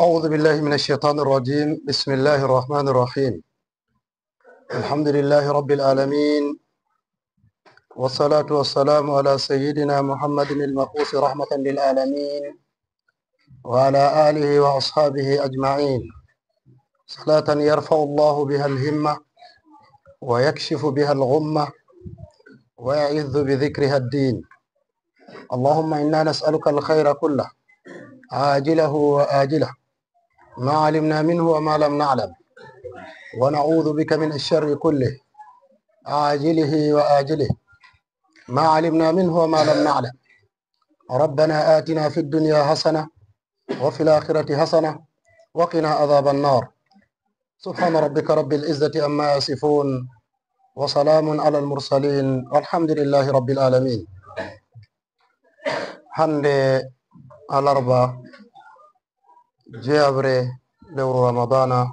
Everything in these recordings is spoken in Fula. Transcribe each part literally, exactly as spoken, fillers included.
أعوذ بالله من الشيطان الرجيم. بسم الله الرحمن الرحيم. الحمد لله رب العالمين، والصلاة والسلام على سيدنا محمد المبعوث رحمة للعالمين، وعلى آله وأصحابه أجمعين. صلاة يرفع الله بها الهمة، ويكشف بها الغمة، ويعز بذكرها الدين. اللهم إنا نسألك الخير كله، عاجله وآجله، ما علمنا منه وما لم نعلم، ونعوذ بك من الشر كله، عاجله وآجله، ما علمنا منه وما لم نعلم. ربنا آتنا في الدنيا حسنة، وفي الآخرة حسنة، وقنا عذاب النار. سبحان ربك رب العزة عما يصفون، وسلام على المرسلين، والحمد لله رب العالمين. Hannde alarba, jeyaɓre lewru Ramadana,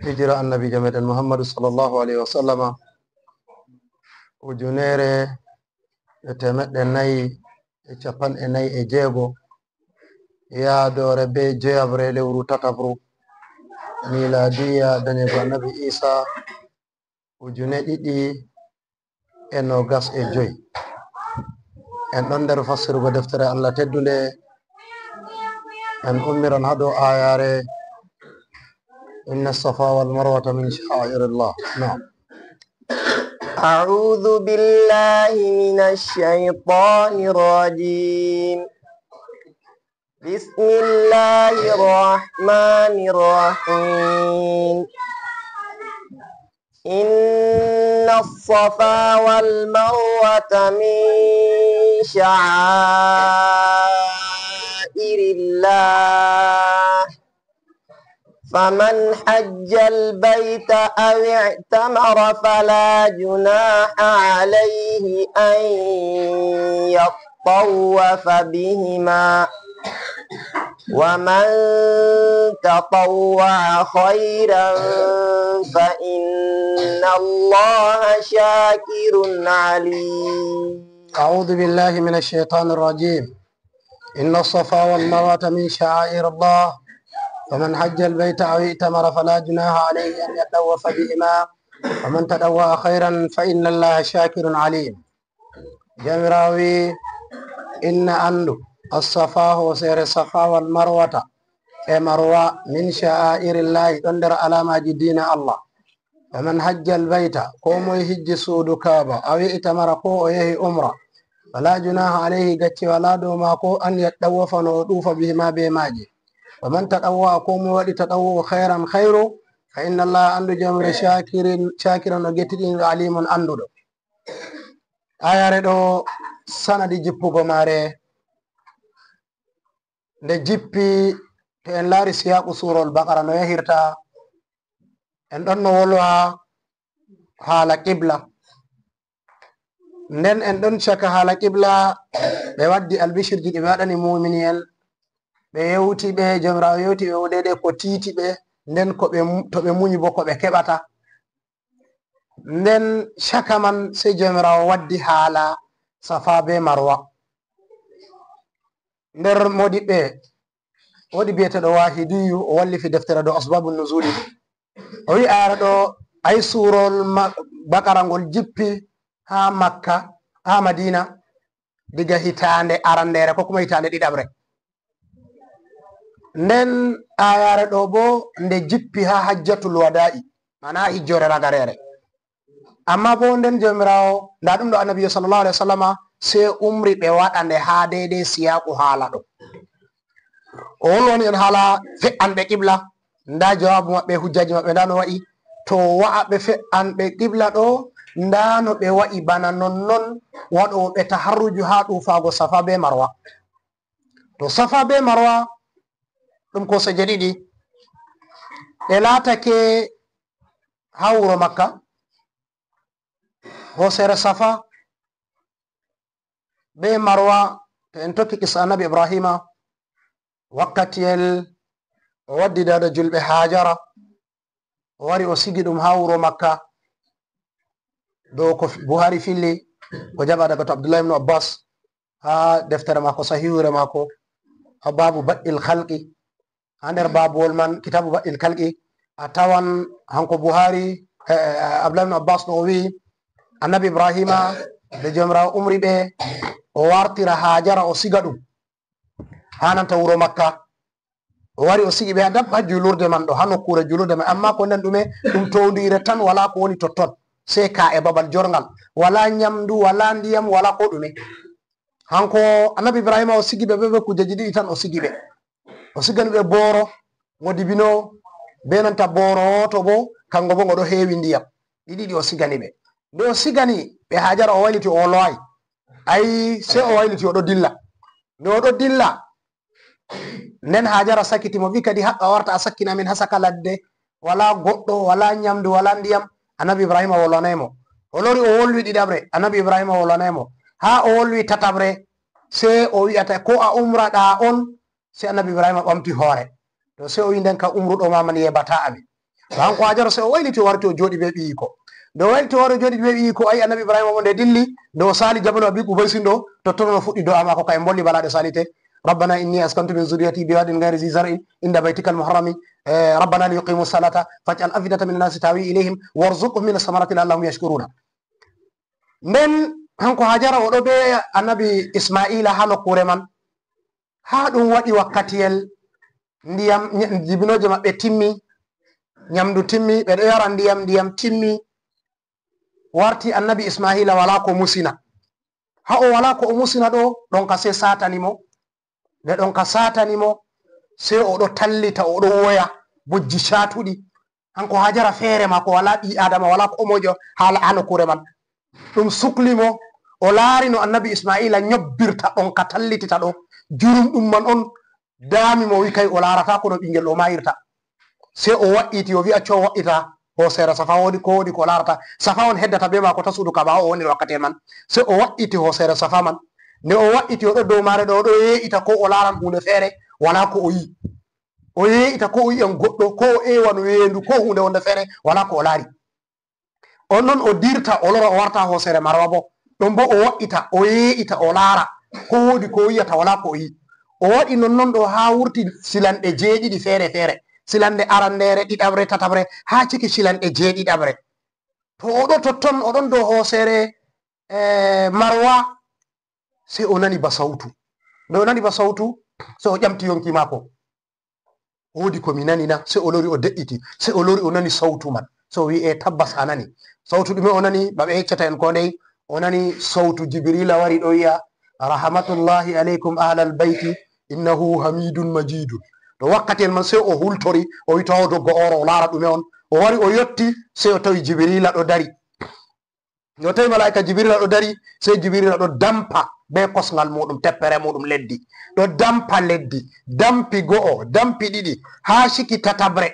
hijira Annabiijo meɗen Muhammadu sallallahu alayhi wa sallama, ujunere e teemeɗɗe nayi e capanɗe nayi e jeego, yaadoore bee jeyaɓre lewru tataɓru, miilaadiya, dañeego Annabi Iisa, ujune ɗiɗi e noogas e joy. En ɗon nder fassirgo deftere Allah teddunde. En ummiran haa dow aayaare, "Inna safa wal marwata min sha'airillah." Naam. أعوذ بالله من الشيطان الرجيم. بسم الله الرحمن الرحيم. إن الصفا والمروة من شعائر الله، فمن حج البيت أو اعتمر فلا جناح عليه أن يطوف بهما، ومن تطوع خيرا فإن الله شاكر عليم. أعوذ بالله من الشيطان الرجيم. إن الصفا والمروة من شعائر الله، فمن حج البيت أو اعتمر فلا جناح عليه أن يطوف بهما، ومن تطوع خيرا فإن الله شاكر عليم. Jawmiraawo wi'i, "Inna, anndu, as-safa, hooseere Safa, wal marwata, e Marwa, min sha'airillahi, ɗon nder alaamaaji diina Allah. Faman hajjal bayta, koo moye hijji suudu Kaaba, aw i'tamara, koo o yehi umra, fala junaha alayhi, gacce walaa dow maako, an yaɗɗawwafa, no o ɗuufa, bihi ma, bee maaji. Faman taɗawwa'a, koo moye waɗi taɗawwu'u, khayran, khayru, fa inna Allaha, anndu Jawmiraawo, shakirin, shakiran, o gettiɗiniiɗo, alimun, annduɗo." Aayaare ɗo, sanadi jippugo maare, nde jippi, to en laari siyaaku suurol Baqara no yahirta, en ɗon no wolwa haala qibla. Nden en ɗon caka haala qibla, ɓe waddi albishirji ɗi ɓe waɗani muumini'en, ɓe yewti ɓe, Jawmiraawo yewti ɓe deydey ko tiiti ɓe, nden ko ɓe, to ɓe munyi boo ko ɓe keɓata. Nden caka man sey Jawmiraawo waddi haala Safa bee Marwa. Nder moodiɓɓe, woodi bi'eteeɗo Waahidiyyu, o wallifi deftere dow asbaabu nuzuli. O wi'i, aayaare ɗo, ay suurol ma-, Baqara ngol jippi haa Makka, haa Madiina, diga hitaande arandeere ko kuma hitaande ɗiɗaɓre. Nden aayaare ɗo boo nde jippi haa Hajjatul Wadaa'i, maana hijjoore ragareere. Ammaa boo nden Jawmiraawo, ndaa ɗum ɗo Annabiijo sallallahu alayhi wa sallama sey umri ɓe waɗa nde haa deydey siyaaku haala ɗo. O wolwani en haala fe'anɓe qibla, ndaa jawaabu maɓɓe, hujjaaji maɓɓe, ndaa no wa'i. To wa'aɓe fe'anɓe qibla ɗo, ndaa no ɓe wa'i bana nonnon waɗooɓe taharruju haa ɗuufaago Safa bee Marwa. To Safa bee Marwa, ɗum kooseeje ɗiɗi. Ɗe laatake haa wuro Makka, hooseere Safa bee Marwa, to en tokki qissa Annabi Ibraahiima, wakkatiyel o waddi daada julɓe Haajara, o wari o sigi ɗum haa wuro Makka, dow ko Buhari filli, ko jaɓa daga to Abdullahi ibn Abbas haa deftere maako, sahiihure maako, ha babu baɗɗil khalqi. Ha nder babuwol man, kitabu baɗɗil khalqi, a tawan hanko Buhari, eh, eh, Abdullah ibn Abbas no o wi'i, Annabi Ibrahima, nde Jomirawo umri ɓe, o wartira Hajara, o siga ɗum ha nanta wuro Makka. O wari, o sigi ɓe ha dab-, ha julurde man ɗo, ha nokkure julurde man. Amma ko nden ɗume? Ɗum towndire tan, wala ko woni totton. Sai ka'e, babal jorngal. Wala nyamdu, wala ndiyam, wala ko ɗume. Hanko Annabi Ibrahima o sigi ɓe be, be kujeji ɗiɗi tan o sigi ɓe. O sigani ɓe boro, ngo dibino, be nanta boro woto bo, kango bo ngo ɗo hewi ndiyam. Ɗi ɗiɗi o sigani ɓe. Nde o sigani ɓe Hajara, o wayliti, o wolwayi. Ai, sai o wayliti, o ɗo dilla. Nde o ɗo dilla, nden Hajara sakiti mo, vi kadi, "Haɓɓa, warta a sakkina min ha saka ladde, wala goɗɗo, wala nyamdu, wala ndiyam." Annabi Ibrahima wolwanai mo. O lori, o wolwi ɗiɗaɓre, Annabi Ibrahima wolwanai mo. Ha o wolwi tataɓre, sai o wi'ata, "Ko a umraɗa on?" Sai Annabi Ibrahima ɓamti hore. To sai o wi, "Nden ka umruɗo ma man yebata amin." To hanko Hajara sai o wayliti, o warti, o joɗi be ɓiyiko. Nde o wayliti, o wari, o joɗi be ɓiyiko, ai Annabi Ibrahima mo nde dilli, nde o sali Jabalu Abi Qubaysin ɗo, totton o fuɗɗi do'a mako ka en bolli balaɗe salite. "Rabbana inni askantu min zurriyati biwadin ghairi zi zar'in inda baytikal muharrami, eh, rabbana liyuqimu salata faj'al afidatan minan nasi tahwi ilayhim warzuqhum minas samarati la'allahum yashkuruna." Nden hanko Hajara o ɗo be Annabi Ismaila ha nokkure man. Ha ɗum waɗi wakkatiyel, ndiyam, ny-, dibinooje maɓɓe timmi, nyamdu timmi, ɓe ɗo yara ndiyam, ndiyam timmi, warti Annabi Ismaila wala ko musina. Ha o wala ko o musina ɗo, ɗonka sai satani mo. Nde ɗonka satani mo, sai o ɗo tallita, o ɗo woya bojji catuɗi. Hanko Hajara feere mako wala ɓi Adama, wala ko mojo ha, ha nokkure man. Ɗum sukli mo, o laari no Annabi Ismaila nyobbirta ɗonka tallitita ɗo. Jurum ɗum man on dami mo, wi kai o larata ko no ɓingel o mayirta. Sai o wa'iti, o wi accu o wa'ita hosere Safa, wodi ko, wodi ko larata. Safa on heddata be mako ta suudu Ka'aba, o woni wakkati man. Sai o wa'iti hosere Safa man. Nde o wa'iti, o ɗo dow mare ɗo, o ɗo ye'ita ko o laran hunde feere, wala ko o yi. O ye'ita ko o yi'an goɗɗo, ko o ewan weendu, ko hunde wonde feere, wala ko o laari. On non o dirta, o lora, o warta hosere Marwa bo. Ɗon bo o wa'ita, o ye'ita, o laara ko wodi ko o yi'ata, wala ko o yi. O waɗi non non ɗo ha wurti silanɗe jeeɗiɗi feere feere. Silanɗe arandere, ɗiɗaɓre, tataɓre, ha ciki silanɗe jeeɗiɗaɓre. To o ɗo totton, o ɗon dow hosere, eh, Marwa, sai o nani ba sautu. Nde o nani ba sautu, sai o ƴamti yonki mako. Wodi ko mi nani na? Sai o lori, o de'iti. Sai o lori, o nani sautu man. Sai o wi, "E, tabbas a nani." Sautu ɗume o nani? Ba ɓe yeccata en ko ndey. O nani sautu Jibrila wari ɗo wi'a, "Rahmatullahi alaikum ahlal baiti, innahu hamidun majidun." To wakkati en man sai o hultori, o wi, "To o doggo oro, o lara ɗume on." O wari, o yotti, sai o tawi Jibrila ɗo dari. Nde o tawi malaa'ika Jibrila ɗo dari, sai Jibrila ɗo dampa be kosngal muɗum, teppere muɗum leddi. Ɗo dampa leddi, dampi go'o, dampi ɗiɗi, ha ciki tataɓre,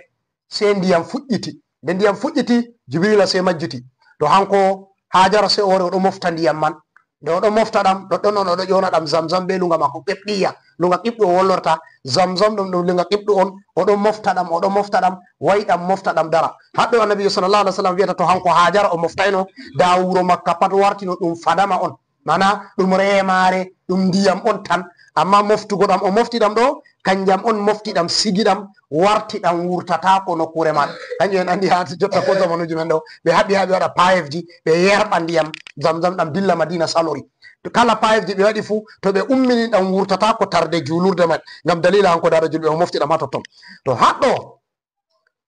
sai ndiyam fuɗɗiti. Nde ndiyam fuɗɗiti, Jibrila sai majjiti. To hanko Hajara sai o wari, o ɗo mofta ndiyam man. Nde o ɗo mofta ɗam, ɗoɗɗon on o ɗo ƴona ɗam Zamzam be lunga mako qibtiyya. Lunga qibtu o wollorta, Zamzam ɗum, ɗum lunga qibtu on, o ɗo mofta ɗam, o ɗo mofta ɗam, wayi ɗam mofta ɗam dara. Haɗɗo Annabi sallallahu alaihi wasallam wi'ata to hanko Hajara o moftaino, da wuro Makka pat wartino ɗum fadama on. Mana ɗum remare, ɗum ndiyam on tan. Amma moftugo ɗam o mofti ɗam ɗo, kanjam on mofti ɗam, sigi ɗam, warti ɗam wurtatako nokkure man. Kanjum en andi ha jotta ko zamanuji men ɗo, ɓe haɓi ha ɓe waɗa payefji, ɓe yerɓa ndiyam Zamzam ɗam dilla Madina salori. To kala payefji ɓe waɗi fu, to ɓe ummini ɗam wurtatako tarde julurde man. Ngam dalila hanko dada julɓe o mofti ɗam ha totton. To haɗɗo,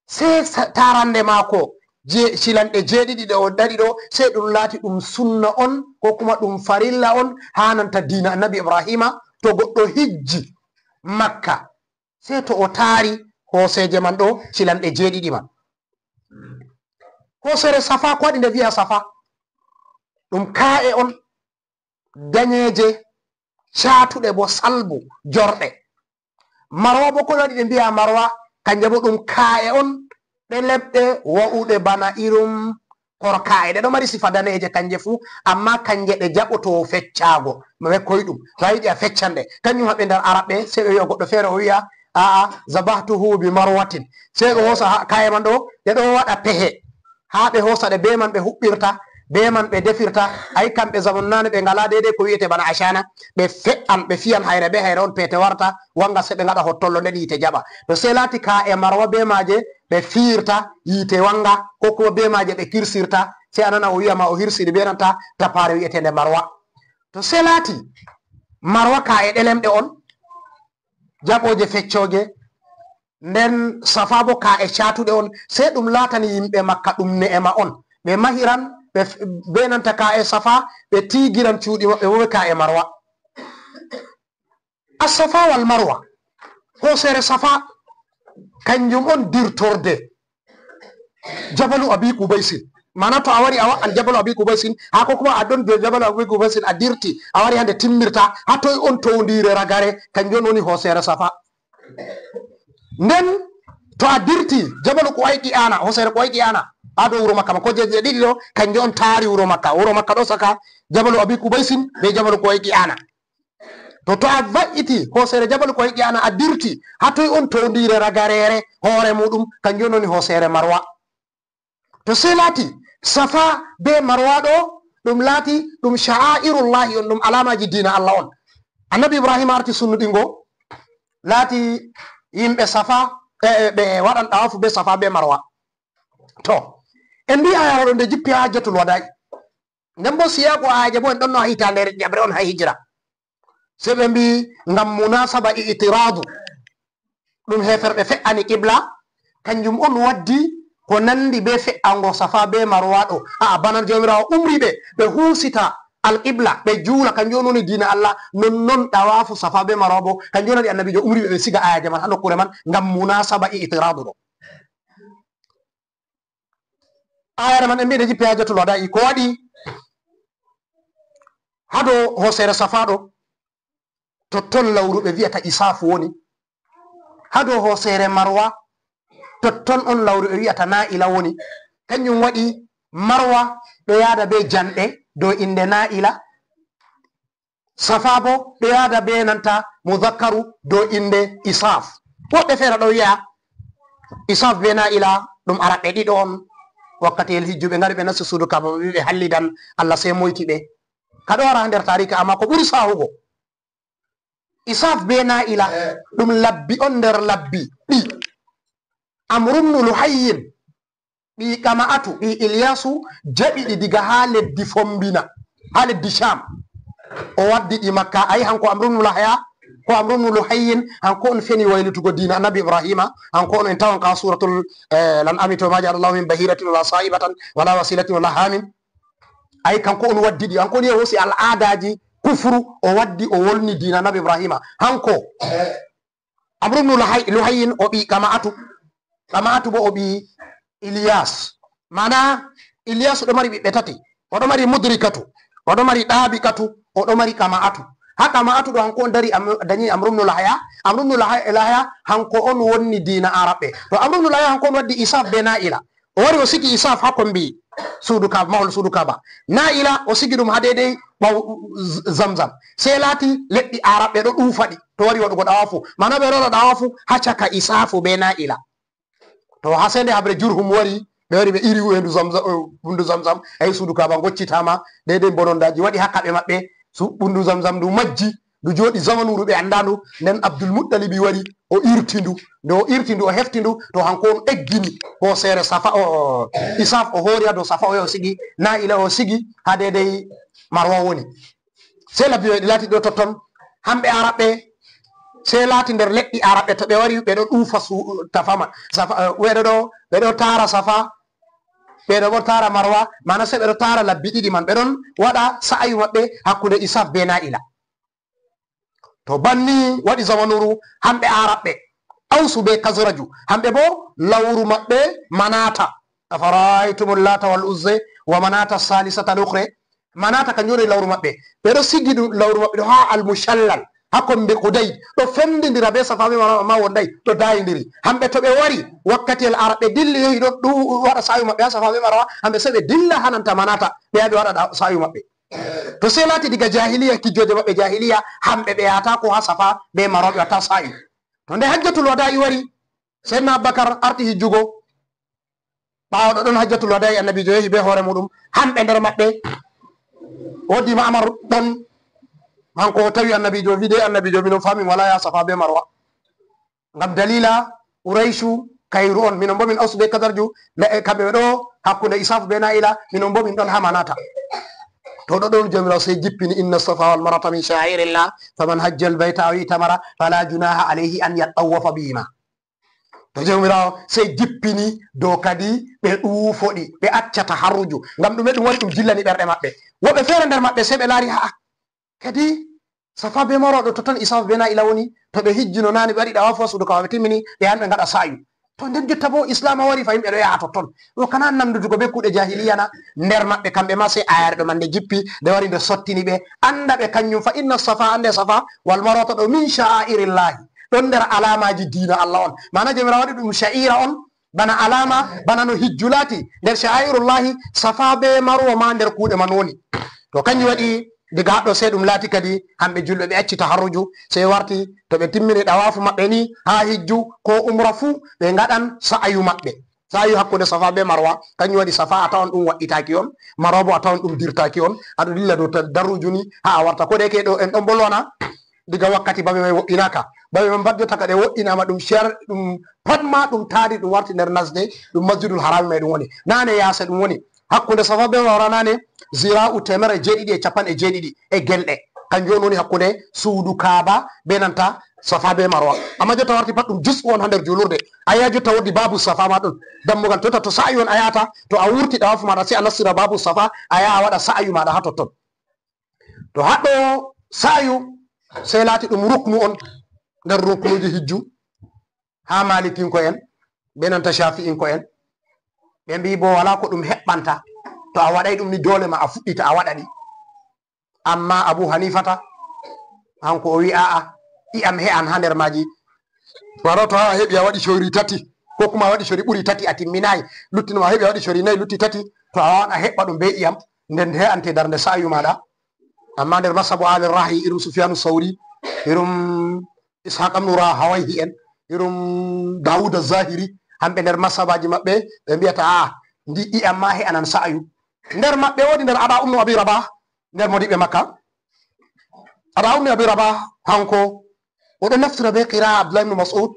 sai sa-, tarande mako je, silanɗe jeeɗiɗi ɗe o daɗi ɗo, sai ɗum laati ɗum sunna on, ko kuma ɗum farilla on, ha nanta diina Annabi Ibrahima, to goɗɗo hijji Makka, sai to o taari hoseje man ɗo, silanɗe jeeɗiɗi man. Hosere Safa, ko waɗi nde wi'a Safa? Ɗum ka'e on daneje, catuɗe bo salbu, jorɗe. Marwa bo, ko waɗi ɗe mbi'a Marwa? Kanje bo ɗum ka'e on, ɗe leɗɗe wa'uɗe bana irum korka'e. Ɗe ɗo mari sifa daneje kanje fu, amma kanje ɗe jaɓoto feccago. Ma ɓe koyɗum. To a yiɗi a feccan ɗe. Kanjum haɓe nder Arabɓe, sai ɓe wi'a goɗɗo feere o wi'a, "A'a, zabahtuhu bi marwatin." Sai ɓe hosa ha-, ka'e man ɗo, ɗe ɗo waɗa pehe. Ha ɓe hosa ɗe be man ɓe huɓɓirta, Be man ɓe defirta, ay kamɓe zamanu naane ɓe ngalaa deydey ko wi'etee bana acana, ɓe fe'an, ɓe fiyan hayre be hayre on peete warta, wanga se ɓe ngaɗa hottollo nden yiite jaɓa. To sey laati ka'e Marwa be maaje ɓe fiyirta yiite wanga, ko kuma be maaje ɓe kirsirta, sey a nana o wi'a ma o hirsiri be nanta tapaare wi'eteende Marwa. To sey laati Marwa ka'e ɗelemɗe on, jaɓooje feccooje, nden Safa bo ka'e caatuɗe on, sey ɗum laatani yimɓe Makka ɗum ne'ema on. Ɓe mahiran, ɓe f-, be nanta ka'e Safa, ɓe tiigiran cuuɗi maɓɓe bo be ka'e Marwa. As-Safa wal Marwa, hooseere Safa, kanjum on dirtorde Jabalu Abi Kubaysin. Mana to a wari a wa'an Jabalu Abi Kubaysin, haa ko kuma a ɗon dow Jabalu Abi Kubaysin a dirti, a wari haa nde timmirta, haa toy on towndiire ragare, kanjum on woni hooseere Safa. Nden to a dirti Jabalu Kuwayki Ana, hooseere Kuwayki Ana, haa dow wuro Makka man, ko je, je ɗiɗi ɗo, kanjum on taari wuro Makka. Wuro Makka ɗo saka Jabalu Abi Kubaysin be Jabalu Kuwayki Ana. To, to a va'iti hooseere Jabalu Kuwayki Ana a dirti, haa toy on towndiire ragareere hoore muuɗum, kanjum on woni hooseere Marwa. To sey laati Safa be Marwa ɗo, ɗum laati ɗum sha'airullahi on, ɗum alaamaaji diina Allah on. Annabi Ibrahima arti sunnuɗingo, laati yimɓe Safa, e, e, ɓe waɗan ɗawaafu be Safa be Marwa. To, en mbi'i aya ɗo nde jippi haa Hajjatul Wada'i. Nden bo siyaaku ayaje bo en ɗonno haa hitaande jaɓre on haa hijira. Sey ɓe mbi'i ngam munasaba i'tiraadu. Ɗum heeferɓe fe'ani qibla, kanjum on waddi ko nandi be fe'ango Safa be Marwa ɗo. A'a, bana Jawmiraawo umri ɓe, ɓe huusita alqibla, ɓe juula, kanjum on woni diina Allah. Nonnon ɗawaafu Safa be Marwa bo, kanjum on waɗi Annabiijo umri ɓe, ɓe siga ayaje man haa nokkuure man ngam munasaba i'tiraadu ɗo. Ayare man en mbi'i nde jippi Hajjatul Wada'i. Ko waɗi haa dow hooseere Safa ɗo, totton lawru ɓe wi'ata Isafu woni. Haa dow hooseere Marwa, totton on lawru ɓe wi'ata Na'ila woni. Kanjum waɗi Marwa ɗo yaada be janɗe dow innde Na'ila. Safa bo ɗo yaada be nanta mudhakkaru dow innde Isaf. Woɓɓe feere ɗo wi'a Isaf be Na'ila ɗum Araɓɓe ɗiɗo on. Wakkati El Hijju ɓe ngari ɓe nasti suudu Kaaba ɓe wi'i ɓe hallidan Allah sey moyti ɓe. Ka ɗo wara nder taarika, amma ko ɓuri sahugo, Isaf be Na'ila ɗum labbi on nder labbi ɗi Amru ibn Luhayyin ɓii Kama'atu, ɓii Ilyasu, jaɓi ɗi diga haa leddi Fombina, haa leddi Sham. O waddi ɗi Makka. Ayi, hanko Amru ibn Lahya, ko Amru ibn Luhayyin, hanko on feni waylutugo diina Annabi Ibrahima, hanko on en tawan ka suratul, eh, Lan'ami to, "Ma ja'ala Allahu min bahiratin wala sa'ibatan wala wasilatin wala hamin." Ayi, kanko on waddi ɗi, hanko on yehi hoosi al'aadaaji kufru, o waddi, o wolni diina Annabi Ibrahima. Hanko, Amru ibn Luhay-, Luhayyin o ɓii Kama'atu. Kama'atu bo o ɓii Ilyas. Mana Ilyas ɗo mari ɓiɓɓe tati. O ɗo mari Mudrikatu, o ɗo mari Ɗabiqatu, o ɗo mari Kama'atu. Haa Kama'atu ɗo hanko on dari am-, danyi Amru ibn Lahya. Amru ibn Lahya, Lahya hanko on wonni diina Araɓɓe. To Amru ibn Lahya hanko on waddi Isaf be Na'ila. O wari o sigi Isaf haa kombi suudu Kaaba, mahol suudu Kaaba. Na'ila o sigi ɗum haa deydey ɓaw Z-, Zamzam. Sey laati leɗɗi Araɓɓe ɗo ɗuufa ɗi. To wari waɗugo ɗawaafu. Mana ɓe ɗo waɗa ɗawaafu haa caka Isafu be Na'ila. To haa sey nde haɓre Jurhum wari, ɓe wari ɓe iri weendu Zamzam, eh, ɓundu Zamzam, ayi suudu Kaaba ngoccitaama, deydey mbonondaaji waɗi haa kaɓe maɓɓe, su-, ɓundu Zamzam ndu majji, ndu jooɗi zamanuuru ɓe anndaa ndu, nden Abdul Muttalibi wari, o irti ndu, nde o irti ndu, o hefti ndu, to hanko on eggini hooseere Safa, o, o, Isaf o hoori haa dow Safa, o yahi o sigi, Na'ila o sigi haa deydey Marwa woni. Sey labbi ɗi laati ɗo totton, hamɓe Araɓɓe, sey laati nder leɗɗi Araɓɓe, to ɓe wari, ɓe ɗo ɗuufa su-, tafama, Safa, eh, ɓe ɗo ɗo, ɓe ɗo taara Safa, ɓe ɗo bo taara Marwa, mana sey ɓe ɗo taara labbi ɗiɗi man, ɓe ɗon waɗa sa'ayu maɓɓe hakkunde Isaf be Na'ila. To banni waɗi zamanuuru, hamɓe Araɓɓe, Ausu be Kazraju, hamɓe bo lawru maɓɓe Manata. "Afara'aytumul Lata wal Uzza wa Manata Salisata al Ukhra." Manata kanjum woni lawru maɓɓe. Ɓe ɗo sigi ɗum, lawru maɓɓe ɗo haa Al-Mushallal, haa kombi Qudayd. Ɗo fendindira be Safa be Marwa, amma wonday, ɗo dayindiri. Hamɓe to ɓe wari, wakkati el Araɓɓe dilli, yehi ɗo ɗu-, waɗa sa'ayu maɓɓe haa Safa be Marwa, hamɓe sey ɓe dilla haa nanta Manata, ɓe yaha ɓe waɗa ɗa-, sa'ayu maɓɓe. To sey laati diga jahiliya, kijjooje maɓɓe jahiliya, hamɓe ɓe yahataako haa Safa be Marwa, ɓe watta sa'ayu. To nde Hajjatul Wada'i wari, Seydina Abubakar arti hijjugo. Ɓaawo ɗoɗɗon Hajjatul Wada'i, Annabiijo yehi bee hoore muuɗum, hamɓe nder maɓɓe. Woodi Ma'mar ɗon, hanko o tawi Annabiijo, o vi'i, de Annabiijo, minon faami mi walaa yaha Safa bee Marwa. Ngam daliila Qurayshu kayru on, minon boo min Awsu bee Kazarju, nde, e, kamɓe ɓe ɗo hakkunde Isafu bee Na'ila, minon boo min ɗon haa Manata. To ɗoɗɗon Jawmiraawo sey jippini, "Inna Safa wal Marwata min sha'airillah, faman hajjal bayta aw i'tamara fala junaha alayhi an yattawwafa bihima." To Jawmiraawo sey jippini dow kadi ɓe ɗuufo ɗi, ɓe acca taharruju. Ngam ɗume? Ɗum waɗi ɗum jillani ɓerɗe maɓɓe. Woɓɓe feere nder maɓɓe sey ɓe laari, "A'a, kadi Safa bee Marwa ɗo totton Isafu bee Na'ila woni, to ɓe hijjino naane, ɓe waɗi ɗawaafu haa suudu Ka'aba, ɓe timmini, ɓe yahan ɓe ngaɗa sa'yu. To nden jotta boo Islaama wari, fahin ɓe ɗo yaha totton. Ɗo kana nandudugo bee kuuɗe jaahiliya na?" Nder maɓɓe kamɓe ma sey aayaare ɗo man nde jippi, nde wari nde sottini ɓe. Annda ɓe kanjum, "Fa inna Safa, annde Safa, wal Marwata ɗo min sha'airillahi, ɗon nder alaamaaji diina Allah on." Maana Jawmiraawo waɗi ɗum sha'ira on, bana alaama, bana no hijju laati nder sha'airullahi, Safa bee Marwa ma nder kuuɗe man woni. To kanjum waɗi, diga haɗɗo sey ɗum laati kadi, hamɓe julɓe ɓe acci taharruju, sey warti to ɓe timmini ɗawaafu maɓɓe ni haa hijju koo umra fuu, ɓe ngaɗan sa'ayu maɓɓe. Sa'ayu hakkunde Safa bee Marwa, kanjum waɗi Safa a tawan ɗum waɗɗitaaki on, Marwa boo a tawan ɗum dirtaaki on, a ɗo dilla dow ta-, darruuju ni haa a warta. Ko de ke ɗo en ɗon bolwana, diga wakkati babe may wo'inaaka. Babe man bat jotta ka ɗe wo'inaama, ɗum cer-, ɗum pat ma ɗum taari, ɗum warti nder nasde, ɗum Masjidul Harami may ɗum woni. Naane yaasi ɗum woni. Hakkunde Safa bee Marwa naane, zira'u teemerre jeeɗiɗi e cappanɗe jeeɗiɗi e gelɗe. Kanjum on woni hakkunde suudu Kaaba bee nanta Safa bee Marwa. Ammaa jotta warti pat ɗum juz'u on haa nder juulurde. A yaha jotta woodi baabu Safa ma ɗon. Dammugal jotta to sa'ayu on a yahata, to a wurti ɗawaafu maaɗa sey a nastira baabu Safa, a yaha a waɗa sa'ayu maaɗa haa totton. To haɗɗo sa'ayu sey laati ɗum ruknu on nder ruknuuji hijju haa Maalikinko'en bee nanta Caafi'inko'en. Ɓe mbi'i boo walaa ko ɗum heɓɓanta. To a waɗay ɗum ni doole ma a fuɗɗita a waɗa ɗi. Ammaa Abu Hanifata, hanko o wi'i, "A'a, i'am he'an haa nder maaji." Wano to a heɓi a waɗi cori tati, ko kuma a waɗi cori ɓuri tati a timminaay, luttino ma a heɓi a waɗi cori nayi lutti tati, to a waawan a heɓɓa ɗum bee i'am, nden he'ante darnde sa'ayu maaɗa. Ammaa nder masabu Ali Rahi, irum Sufyanu Sawri, irum Ishaq ibn Rahawayhi en, irum Dawud Az-Zahiri, hamɓe nder masabaaji maɓɓe, ɓe mbi'ata, "A'a, ndi i'am ma he'anan sa'ayu." Nder maɓɓe woodi nder Ata ibn Abi Rabah, nder modiɓɓe Makka. Ata ibn Abi Rabah, hanko, o ɗon naftira bee qira'a Abdullah ibn Mas'ud,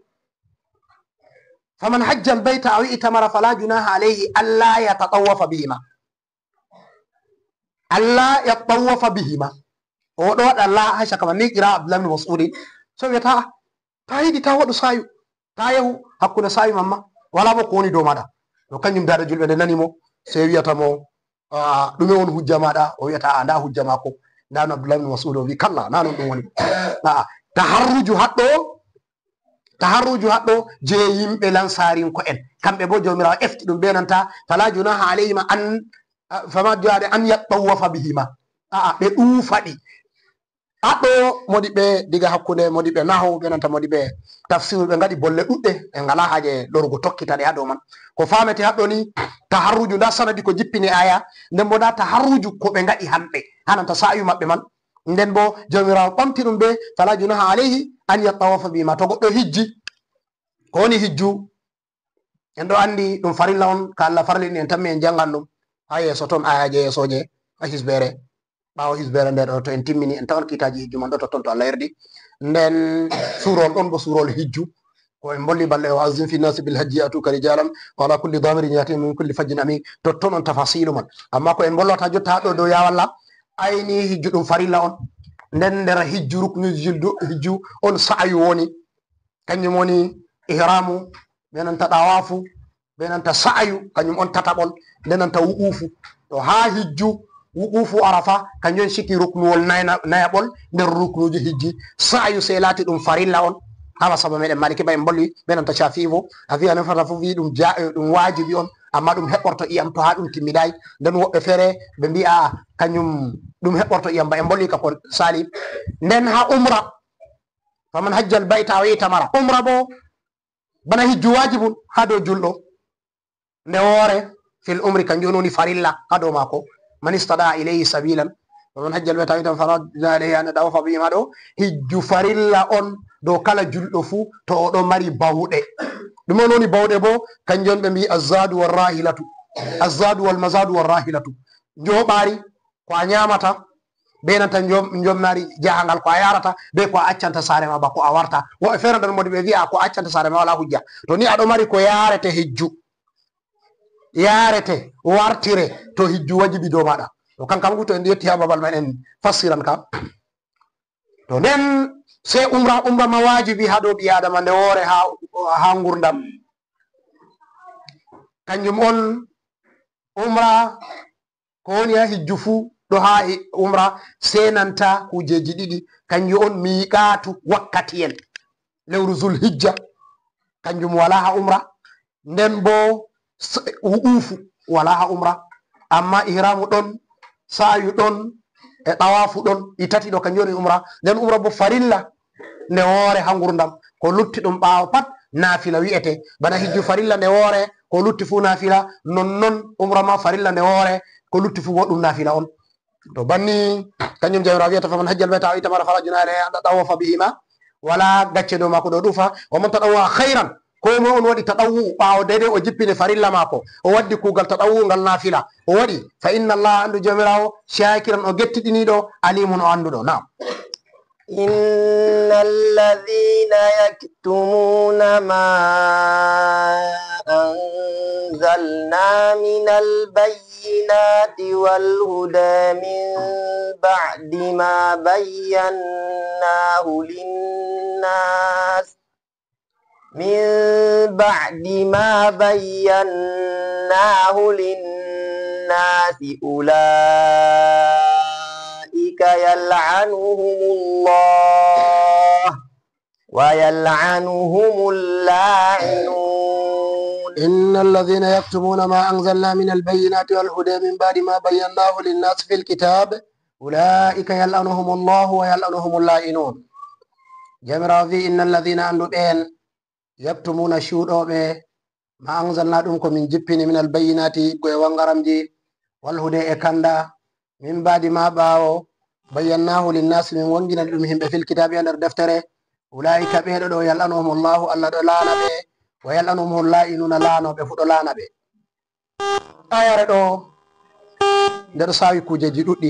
"Faman hajja al-bayta aw i'tamara fala junaha alayhi alla yatatawwafa bihima." "Alla yatatawwafa bihima." O ɗo waɗa la haa caka man, ni qira'a Abdullah ibn Mas'ud. So wiyata, "A'a, ta yiɗi, ta waɗu sa'ayu, ta yahu hakkunde sa'ayu mamma, wala bo ko woni dow maɗa." To kanjum daada julɓe nde nani mo, sey wiyata mo, "A'a, ɗume on hujja maɗa?" O wiyata, "A'a, nda hujja maako. Nda no Abdullah ibn Mas'ud o wi." Kalla, na non ɗum woni. A'a, taharruju haɗɗo, taharruju haɗɗo je yimɓe Lansarinko'en. Kamɓe bo Jawmiraawo efti ɗum be nanta, "Fala junaha alayhima an, a, fama junaha an yattawwafa bihima." A'a, ɓe ɗuufa ɗi. Haɗɗo modiɓɓe diga hakkunde modiɓɓe nahu be nanta modiɓɓe tafsiru ɓe ngaɗi bolle ɗuɗɗe, ɓe ngala haaje lorugo tokkita ɗe haa dow man. Ko famete haɗɗo ni, taharruju, nda sanadi ko jippini aya, nden bo nda taharruju ko ɓe ngaɗi hamɓe, haa nanta sa'ayu maɓɓe man. Nden bo Jawmiraawo ɓamti ɗum be, "Fala junaha alayhi an yattawafa bihima." To goɗɗo hijji, ko woni hijju? En ɗo anndi ɗum farilla on ka Allah farlini en, tammi en janngan ɗum haa yeeso ton, ayaaje yeesooje haa hisbeere. Ɓaawo hisbeere nde ɗo, to en timmini, en tawan kiitaaji hijju man ɗo totton, to Allah yerdi. Nden suurol ɗon bo suurol hijju. Ko en mbolli balɗe, "Wa azzin fi nnaasi bil hajji ya'tuuka rijaalan wa ala kulli daamirin ya'tiina min kulli fajjin amiiq." Totton on tafasiilu man. Ammaa ko en mbollata jotta ɗo dow, ya wallah, ayni hijju ɗum farilla on. Nden nder hijju, ruknuuji juldu-, hijju on sa'ayu woni. Kanjum woni ihraamu, be nanta ɗawaafu, be nanta sa'ayu, kanjum on tataɓol, nde nanta wuquufu. To haa hijju, wuquufu Arafa, kanjum on ciki ruknuwol nayna-, nayaɓol nder ruknuuji hijji. Sa'ayu sey laati ɗum farilla on. Haa masaba meɗen Maliki ba en mbolwi, be nanta Shafi'i bo, a vi'a nafata fof wi ɗum ja-, ɗum waajibi on, ammaa ɗum heɓɓorto iyam to haa ɗum timmidaay. Nden woɓɓe feere ɓe mbi'a kanjum ɗum heɓɓorto iyam ba en mbolwi ka ko saali. Nden haa umra, "Faman hajjal bayta aw i'tamara." Umra bo bana hijju waajibun haa dow julɗo. Nde woore fil umri, kanjum woni farilla haa dow maako. "Man istata'a ilayhi sabilan." "Faman hajjal bayta aw i'tamara fala junaha alayhi an yatawafa bihima." Ɗo hijju farilla on dow kala julɗo fuu to o ɗo mari bawɗe. Ɗum on woni bawɗe boo, kanjum on ɓe mbi'i azzadu war rahilatu, azzadu wal mazadu war rahilatu. Njooɓaari, ko a nyaamata, bee nanta njom-, njomnaari jahangal, ko a yaarata, bee ko a accanta saare ma, ba ko a warta. Woɓɓe feere nder modi ɓe vi'a ko a accanta saare ma walaa hujja. To ni a ɗo mari ko yaarete hijju, yaarete, wartire, to hijju wajibi dow maaɗa. To kankam gu to en yotti haa babal man en fassiran ka. To nden sey umra, umra ma wajibi haa dow ɓii Aadama nde woore haa, haa ngurdam. Kanjum on umra, ko woni haa hijju fuu ɗo haa i-, umra, sey nanta kuujeeji ɗiɗi. Kanjum on miiqaatu wakkatiyel, lewru Zul Hijja, kanjum walaa haa umra. Nden boo s-, wuquufu walaa haa umra. Ammaa ihraamu ɗon, sa'yu ɗon, e ɗawaafu ɗon, ɗi tati ɗo kanjum woni umra. Nden umra boo farilla nde woore haa ngurdam. Ko lutti ɗum ɓaawo pat naafila wi'ete. Bana hijju farilla nde woore, ko lutti fuu naafila, nonnon umra ma farilla nde woore, ko lutti fuu boo ɗum naafila on. To banni, kanjum Jawmiraawo wi'ata, "Faman hajjal bayta aw i'tamara fala junaha alayhi an yatawwafa bihima." Walaa gacce dow maako ɗo ɗuufa. "Wa man tatawwa'a khayran." Koo moy on waɗi taɗawwu ɓaawo deydey o jippini farilla maako, o waddi kuugal taɗawwu ngal naafila, o waɗi, "fa inna Allaha," anndu Jawmiraawo, "shakiran," o gettiɗiniiɗo, "alimun," o annduɗo. Naam. إن الذين يكتمون ما أنزلنا من البينات والهدى من بعد ما بيناه للناس، من بعد ما بيناه للناس أولئك يلعنهم الله ويلعنهم اللاعنون. إن الذين يكتمون ما أنزلنا من البينات والهدى من بعد ما بيناه للناس في الكتاب أولئك يلعنهم الله ويلعنهم اللاعنون. Jawmiraawo vi'i, "Inna alladhina," anndu ɓeen, "yaktumuna," cuuɗooɓe, "ma anzalna," ɗum ko min jippini, "min albayyinati," iggo e wangaramji, "wal huda," e kanda, "min ba'di ma," ɓaawo, "bayyannahu linnaasi," min wanginani ɗum himɓe, "fil kitaabi," e nder deftere, "ulaa'ika," ɓee ɗo, "yal'anuhumullahu," Allah ɗo laana ɓe, "wa yal'anuhumul laa'inuuna," laanooɓe fuu ɗo laana ɓe. Ayare ɗo, nde ɗo saawi kuujeeji ɗuɗɗi,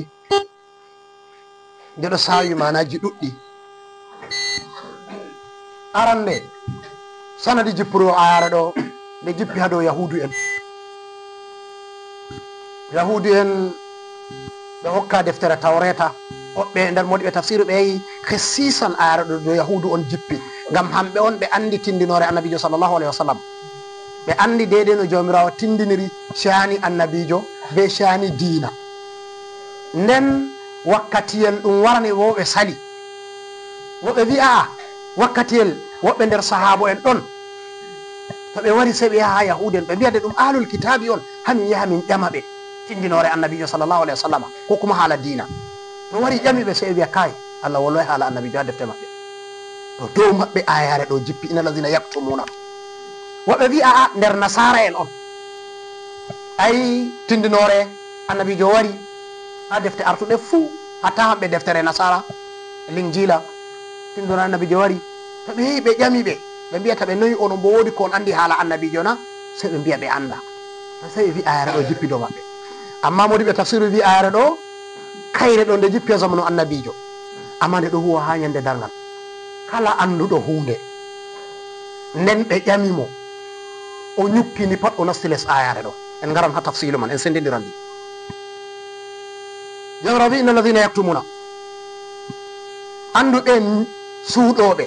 nde ɗo saawi maanaaji ɗuɗɗi. Arande, sanadi jippuru ayare ɗo, nde jippi haa dow Yahuudu'en. Yahuudu'en ɓe hokka deftere Tawreeta. Woɓɓe nder moodiɓɓe tafsiru ɓe yi, hessiisan ayare ɗo, dow Yahuudu on jippi. Ngam hamɓe on ɓe anndi tindinoore Annabiijo sallallahu alayhi wa sallam. Ɓe anndi deydey no Jawmiraawo tindiniri caani Annabiijo bee caani diina. Nden wakkatiyel ɗum warani wo ɓe sali. Wo ɓe vi'a, wakkatiyel woɓɓe nder sahaabo'en ɗon, to ɓe wari sey ɓe yaha haa Yahuudu'en, ɓe mbi'a de ɗum ahlul kitaabi on, haa min yaha min ƴama ɓe tindinoore Annabiijo sallallahu alayhi wa sallam, ko kuma haala diina. To wari ƴami ɓe sey ɓe mbi'a, "Kaay, Allah wolwaay haala Annabiijo haa defte maɓɓe." To dow maɓɓe ayare ɗo jippi, "Inna allazina yaktumuna." Woɓɓe vi'a, "A, nder nasaara'en on." Ay, tindinoore Annabiijo wari haa defte artuɗe fuu, hatta hamɓe deftere nasaara, Linjiila, tindinoore Annabiijo wari. To ɓe yehi ɓe ƴami ɓe, ɓe mbi'ata ɓe, "Noy onon boo, woodi ko on anndi haala Annabiijo na?" Sey ɓe mbi'a ɓe annda. Sey ɓe vi'a ayare ɗo jippi dow maɓɓe. Ammaa moodiɓɓe tafsiru vi'i ayare ɗo, kayre ɗo nde jippi haa zamanu Annabiijo. Ammaa nde ɗo huwa haa nyande darngal. Kala annduɗo huunde, nden ɓe ƴami mo, o nyukkini pat, o nasti les ayare ɗo. En ngaran haa tafsiilu man, en senndindiran ɗi. Jawmiraawo vi'i, "Inna allazina yaktumuna," anndu ɓeen suuɗooɓe,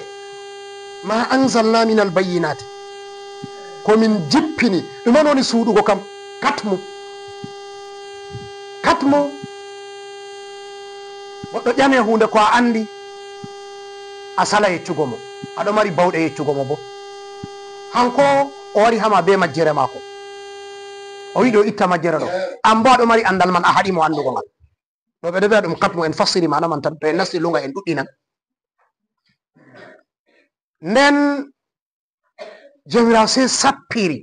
"ma anzalna minal bayyinaati," ko min jippini. Ɗume woni suuɗugo kam? Katmu. Katmu, goɗɗo ƴame huunde ko a anndi, a sala yeccugo mo. A ɗo mari bawɗe yeccugo mo boo. Hanko o wari haa ma bee majjere maako. O yiɗi o itta majjere ɗo. An boo a ɗo mari anndal man, a haɗi mo anndugo ngal. Ɗo ɓe ɗo vi'a ɗum katmu, en fassiri maana man tan. To en nasti luŋnga en ɗuɗɗinan. Nden Jawmiraawo sey sappiri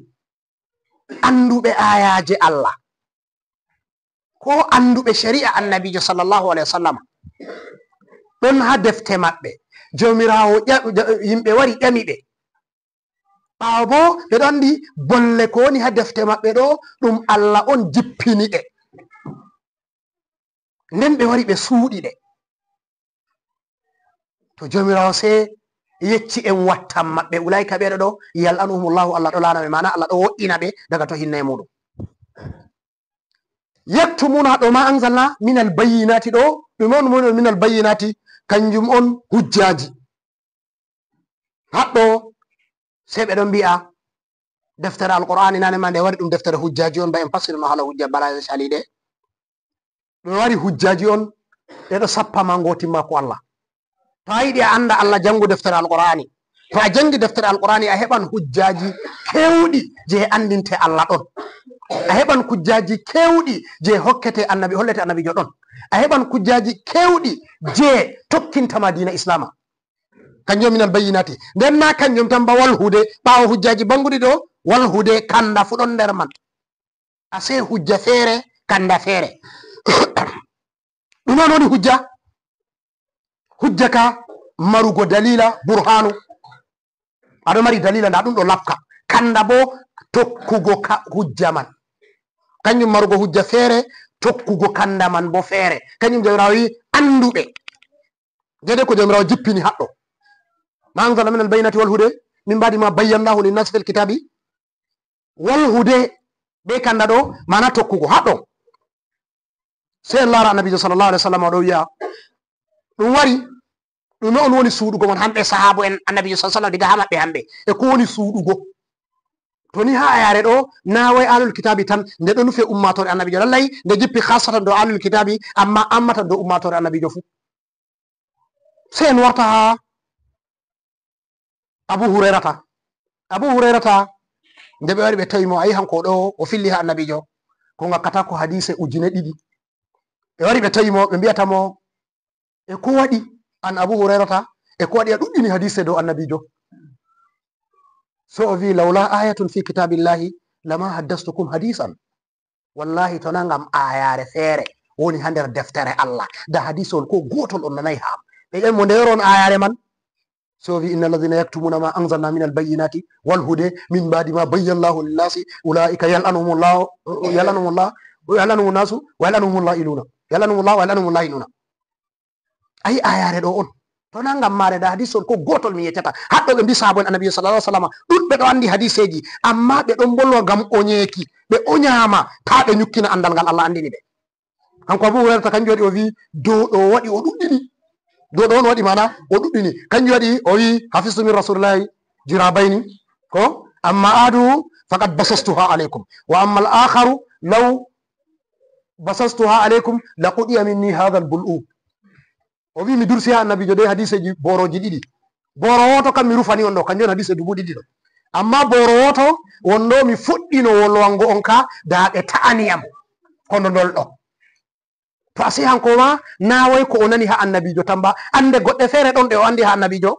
annduɓe aayaaje Allah, ko annduɓe ceri'a Annabiijo sallallahu alayhi wa sallam, ɗon haa defte maɓɓe. Jawmiraawo ƴa-, ƴa-, yimɓe wari ƴami ɓe, Ɓaawo bo, ɓe ɗo anndi bolle ko woni haa defte maɓɓe ɗo, ɗum Allah on jippini ɗe. Nden ɓe wari ɓe suuɗi ɗe. To Joomiraawo sey yecci en wattan maɓɓe, ulaa'ika ɓeeɗo ɗo, yal'anuhumullahu, Allah ɗo laana ɓe, maana Allah ɗo wo'ina ɓe daga to hinne muuɗum. Yaktumuna ɗo ma anzalna minal bayyinati ɗo, ɗume on woni minal bayyinati? Kanjum on hujjaaji. Haɗɗo sey ɓe ɗon mbi'a deftere Alqur'aani nane ma nde wari ɗum deftere hujjaaji on, ba en passirino haala hujja bala en sali ɗe. Ɗum wari hujjaaji on, ɗe ɗo sappa ma ngo timma ko Allah. To a yiɗi a annda Allah, janngu deftere Alqur'aani. To a janngi deftere Alqur'aani, a heɓan hujjaaji keewɗi je anndinte Allah ɗon. A heɓan hujjaaji keewɗi je hokkete Annabi, hollete Annabiijo ɗon. A heɓan hujjaaji keewɗi je tokkinta ma diina Islaama. Kanjum minal bayyinati. Nden na kanjum tan ba, wal hude, ɓaawo hujjaaji banguɗi ɗo, wal hude, kanda fu ɗon nder man. Asee hujja feere, kanda feere. Ɗum on woni hujja. Hujja ka marugo dalila, burhanu. Aɗo mari dalila, nda ɗum ɗo lapka. Kanda bo tokkugo ka hujja man. Kanjum marugo hujja feere, tokkugo kanda man bo feere. Kanjum Jawmiraawo wi annduɓe. Dede ko Jawmiraawo jippini haɗɗo. Ma anzalna minal bayyinati wal hude min ba'di ma bayyannahu linnasi fil kitabi. Wal hude be kanda ɗo, maana tokkugo haɗɗo. Sey en laara Annabiijo sallallahu alaihi wasallam o ɗo wi'a, ɗum wari, ɗume on woni suuɗugo mon hamɓe sahaabo en Annabiijo sallallahu alaihi wasallam, diga haa maɓɓe hamɓe? E ko woni suuɗugo? To ni haa ayaare ɗo, na way ahlul kitaabi tan, nde ɗo nufe ummaatoore Annabiijo. Lallay, nde jippi khassatan dow ahlul kitaabi, amma ammatan dow ummaatoore Annabiijo fu. Sey en warta haa Abu Hurayrata. Abu Hurayrata, nde ɓe wari ɓe tawi mo, ayi hanko ɗo, o filli haa Annabiijo, ko ngakkata ko hadiise ujine ɗiɗi. Ɓe wari ɓe tawi mo, ɓe mbi'ata mo, e ko waɗi an Abu Hurayrata, e ko waɗi a ɗuɗɗini hadiise dow Annabiijo? So o wi'i, "Lawla ayatun fi kitabillahi lama haddastukum hadisan." Wallahi, to na ngam ayaare feere woni haa nder deftere Allah, da hadiisol ko gootol on nanay haa am. Ɓe ƴami mo, "Nde on ayaare man?" So o wi'i, "Innal ladhina yaktumuna ma anzalna minal bayyinati wal hude min ba'di ma bayyannahu linnasi, ulaika yal'anuhumullahu, yal'anuhumullah, yal'anuhumun nasu, wa yal'anuhumul la'inuna. Yal'anuhumullah, wa yal'anuhumul la'inuna." Ayi ayaare ɗo on. To na ngam maare, da hadiisol ko gootol mi yeccata. Haɗɗo ɓe mbi sahaabo en Annabiijo sallallahu alaihi wasallam, ɗuɗɓe ɗo anndi hadiiseeji, amma ɓe ɗon mbolwa ngam onyeeki. Ɓe onyaama, taa ɓe nyukkina anndal ngal Allah anndini ɓe. Hanko Abu Hurayrata kanjum waɗi o wi, dow ɗo waɗi o ɗuɗɗini. Dow ɗo on waɗi maana o ɗuɗɗini. Kanjum waɗi o wi, "Hafiztu min Rasulillahi jurabayni." Ko? "Amma ahadu faqad basastuha alaikum. Wa amma al-akharu law basastuha alaikum laqudiya minni hadha al-bul'u." O wi, "Mi dursi haa Annabiijo dey hadiiseeji boorooji ɗiɗi. Booro wooto kam mi rufani on ɗo, kanjum on hadiise dubu ɗiɗi ɗo. Amma booro wooto won ɗo mi fuɗɗino wolwango on ka, da ɓe ta'ani yam kono ndol ɗo." To a sey hanko ma, na way ko o nani haa Annabiijo tan ba, annde goɗɗe feere ɗon ɗe o anndi haa Annabiijo.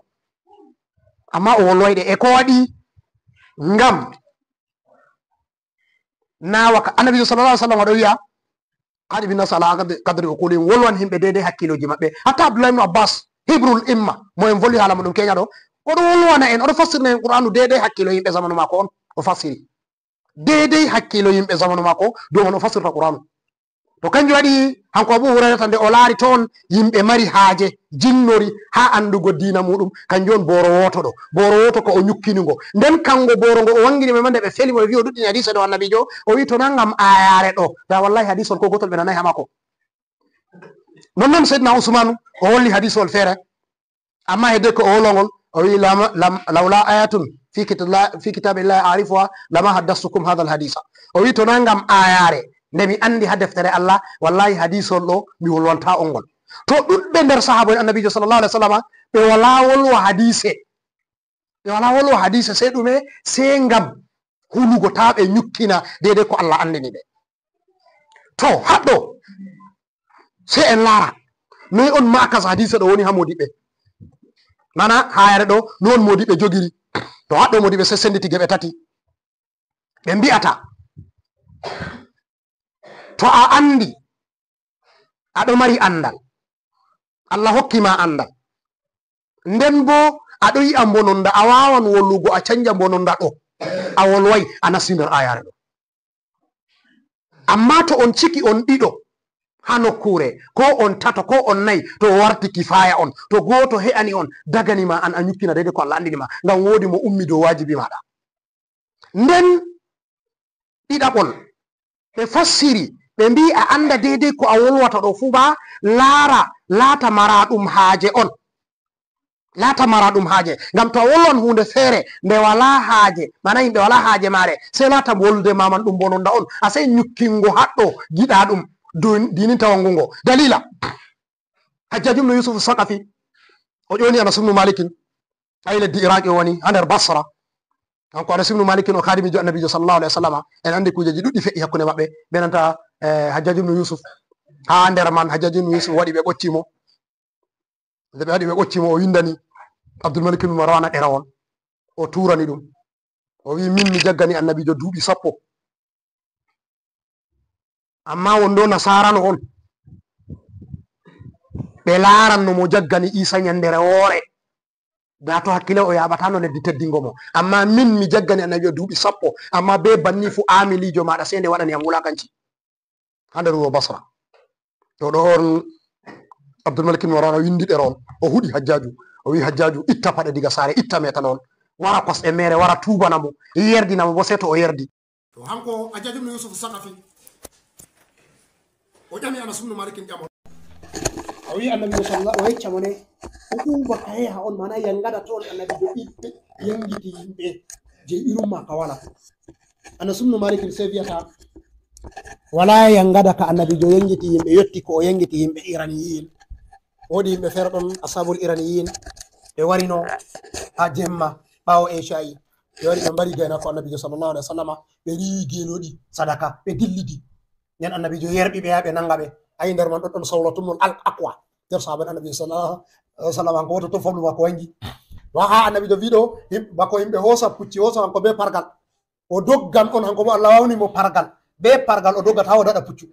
Amma o wolway ɗe. E ko waɗi? Ngam na waka Annabiijo sallallahu alaihi wasallam o ɗo wi'a, "Qadibin nas ala qadri, qadri uqulihim." Wolwan himɓe deydey hakkiilooji maɓɓe. Hatta Abdullah ibn Abbas, hibrul imma, mo en voli haala muɗum keenya ɗo, o ɗo wolwana en, o ɗo fassirna en Qur'aanu deydey hakkiilo yimɓe zamanu maako on, o fassiri. Deydey hakkiilo yimɓe zamanu maako, dow on o fassirta Qur'aanu. To kanjum waɗi, hanko Abu Hurayrata, nde o laari toon yimɓe mari haaje, jinnori haa anndugo diina muuɗum, kanjum on booro wooto ɗo. Booro wooto ko o nyukkini ngo. Nden kanngo booro ngo o wanngini ɓe, ma nde ɓe feli mo, ɓe wi o ɗuɗɗini hadiise dow Annabiijo, o wi to na ngam ayaare ɗo, da wallahi hadiisol ko gootol ɓe nanaay haa maako. Non non Seydina Usmaanu, o holli hadiisol feere. Amma hedde ko o wolwangol, o wi, "Lama-, lam-, lawla ayatun fi kitala-, fi kitabillahi a'rifuha lama haddastukum hadha al-hadisa." O wi, "To na ngam ayaare nde mi anndi haa deftere Allah, wallahi hadiisol ɗo mi wolwanta on ngol." To ɗuɗɓe nder sahaaba en Annabiijo sallallahu alaihi wasallam, ɓe wala wolwa hadiise. Ɓe wala wolwa hadiise, sey ɗume? Sey ngam hulugo taa ɓe nyukkina deydey ko Allah anndini ɓe. To, haɗɗo, sey en laara, noy on ma'akas hadiise ɗo woni haa moodiɓɓe? Mana, haa yare ɗo, no on moodiɓɓe jogiri? To, haɗɗo moodiɓɓe sey sennditi geɓe tati. Ɓe mbi'ata, to a anndi, a ɗo mari anndal, Allah hokki ma anndal, nden bo Aɗo yi'a mbononda, a waawan wolwugo a canja mbononda ɗo. A wolway, a nasti nder ayaare ɗo. Amma to on ciki on ɗiɗo haa nokkuure, ko on tato, ko on nayi, to o warti kifaaya on, to gooto he'ani on, dagani ma an a nyukkina deydey ko Allah anndini ma, ngam woodi mo ummi dow waajibi maaɗa. Nden ɗiɗaɓol, ɓe fassiri, ɓe mbi'i a annda deydey ko a wolwata ɗo fuu ba, laara, laata maraaɗum haaje on. Laata maraaɗum haaje. Ngam to a wolwan huunde feere nde walaa haaje, maana yimɓe walaa haaje maare, sey laata wolde ma man ɗum bononda on. A sey nyukkingo haɗɗo giɗaaɗum du-, diininta wanngungo. Daliila, Hajjaaju ibnu Yuusuf Saqafi, o ƴooni Anas ibnu Maalikin, haa leddi Iraaqi o woni, haa nder Basra. Kanko Anas ibnu Maalikin o kaadimiijo Annabiijo sallallahu alaihi wasallama. En anndi kuujeji ɗuɗɗi fe'i hakkunde maɓɓe, be nanta, eh, Hajjaaju ibnu Yuusuf. Haa nder man, Hajjaaju ibnu Yuusuf waɗi ɓe ɓocci mo. Nde ɓe waɗi ɓe ɓocci mo, o windani Abdul Malik ibn Marwana ɗerewol. O tuurani ɗum. O wi'i, "Min mi jaggani Annabiijo duuɓi sappo. Amma won ɗo Nasaarano on. Ɓe laaranno mo jaggani Iisa nyandere woore. Da to hakkile o yaaɓataano leddi teddingo mo. Amma min mi jaggani Annabiijo duuɓi sappo. Amma bee banni fu aamiliijo maaɗa sey nde waɗani yam wulakanci." Haa nder wuro Basra. To ɗo on Abdul Malik ibn Marwan o windi ɗerewol, o huɗi Hajjaaju. O wi'i, "Hajjaaju, itta paɗe diga saare, itta meetalewol. Wara kosɗe meere, wara tuubana mo, yerdina mo bo sey to o yerdi." To hanko Hajjaaju ibn Yuusuf Saqafi, o ƴami Anas ibn Maalik ƴamol. O wi'i Annabiijo sallallahu, o yecca mo ne, "Hukuba ka yaha on, maana yangada to on Annabiijo ɓiɓɓe yangiti yimɓe je irum ma ka wala." Anas ibn Maalik sey wi'ata, "Wala yangada ka Annabiijo yangiti yimɓe yotti ko o yangiti yimɓe Iraniyiin." Woodi yimɓe feere ɗon, ashabul Iraniyiin, ɓe warino haa jemma ɓaawo Isha'i. Ɓe wari ɓe mbari gaynaako Annabiijo sallallahu alaihi wasallama, ɓe riiwi geelooɗi sadaka, ɓe dillidi. Nden Annabiijo yerɓi ɓe haa ɓe nanga ɓe. Ayi nder man ɗon, ɗon Sawlatu ibnul Al-, Akwa. Nder sahaaba Annabiijo sallallahu alaihi wasallam, hanko wooto ton fablu maako wangi. To haa Annabiijo wi'i ɗo, yim-, bako yimɓe hoosa pucci, hoosa hanko bee pargal. O doggan on, hanko bo Allah wawni mo pargal. Bee pargal o doggata haa o daɗa puccu.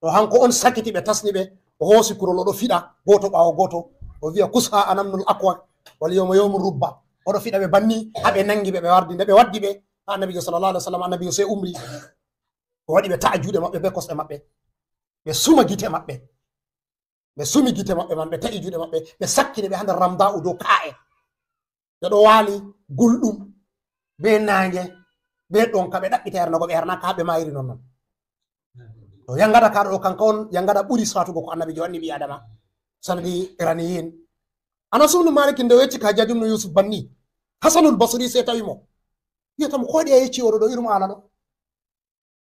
To hanko on sakiti ɓe, tasni ɓe, o hoosi kurol, o ɗo fiɗa, gooto ɓaawo gooto. O wi'a, "Kusha ana ibnul Akwa, wal yawma yawmun rubba." O ɗo fiɗa ɓe banni, haa ɓe nangi ɓe, ɓe wardi. Nde ɓe waddi ɓe, haa Annabiijo sallallahu alaihi wasallam, Annabiijo sey umri. O waɗi ɓe ta'a juuɗe maɓɓe bee kosɗe maɓɓe. Ɓe suma gite maɓɓe. Ɓe sumi gite maɓɓe man, ɓe ta'i juuɗe maɓɓe, ɓe sakkini ɓe haa nder ramda'u dow ka'e. Ɓe ɗo waali gulɗum, bee naange, bee ɗonka, ɓe ɗaɓɓita ernago, ɓe ernaaka haa ɓe maayiri nonnon. To yangada ka ɗo, kanka on yangada ɓuri saatugo ko Annabiijo wanni ɓii Adama, sanadi Iraniyiin. Anas ibn Maalik nde o yecci ka Hajjaaj ibn Yuusuf banni, Hasanul Basri sey tawi mo. Wi'ata mo, "Ko waɗi a yecci oɗo ɗo irum haala ɗo?"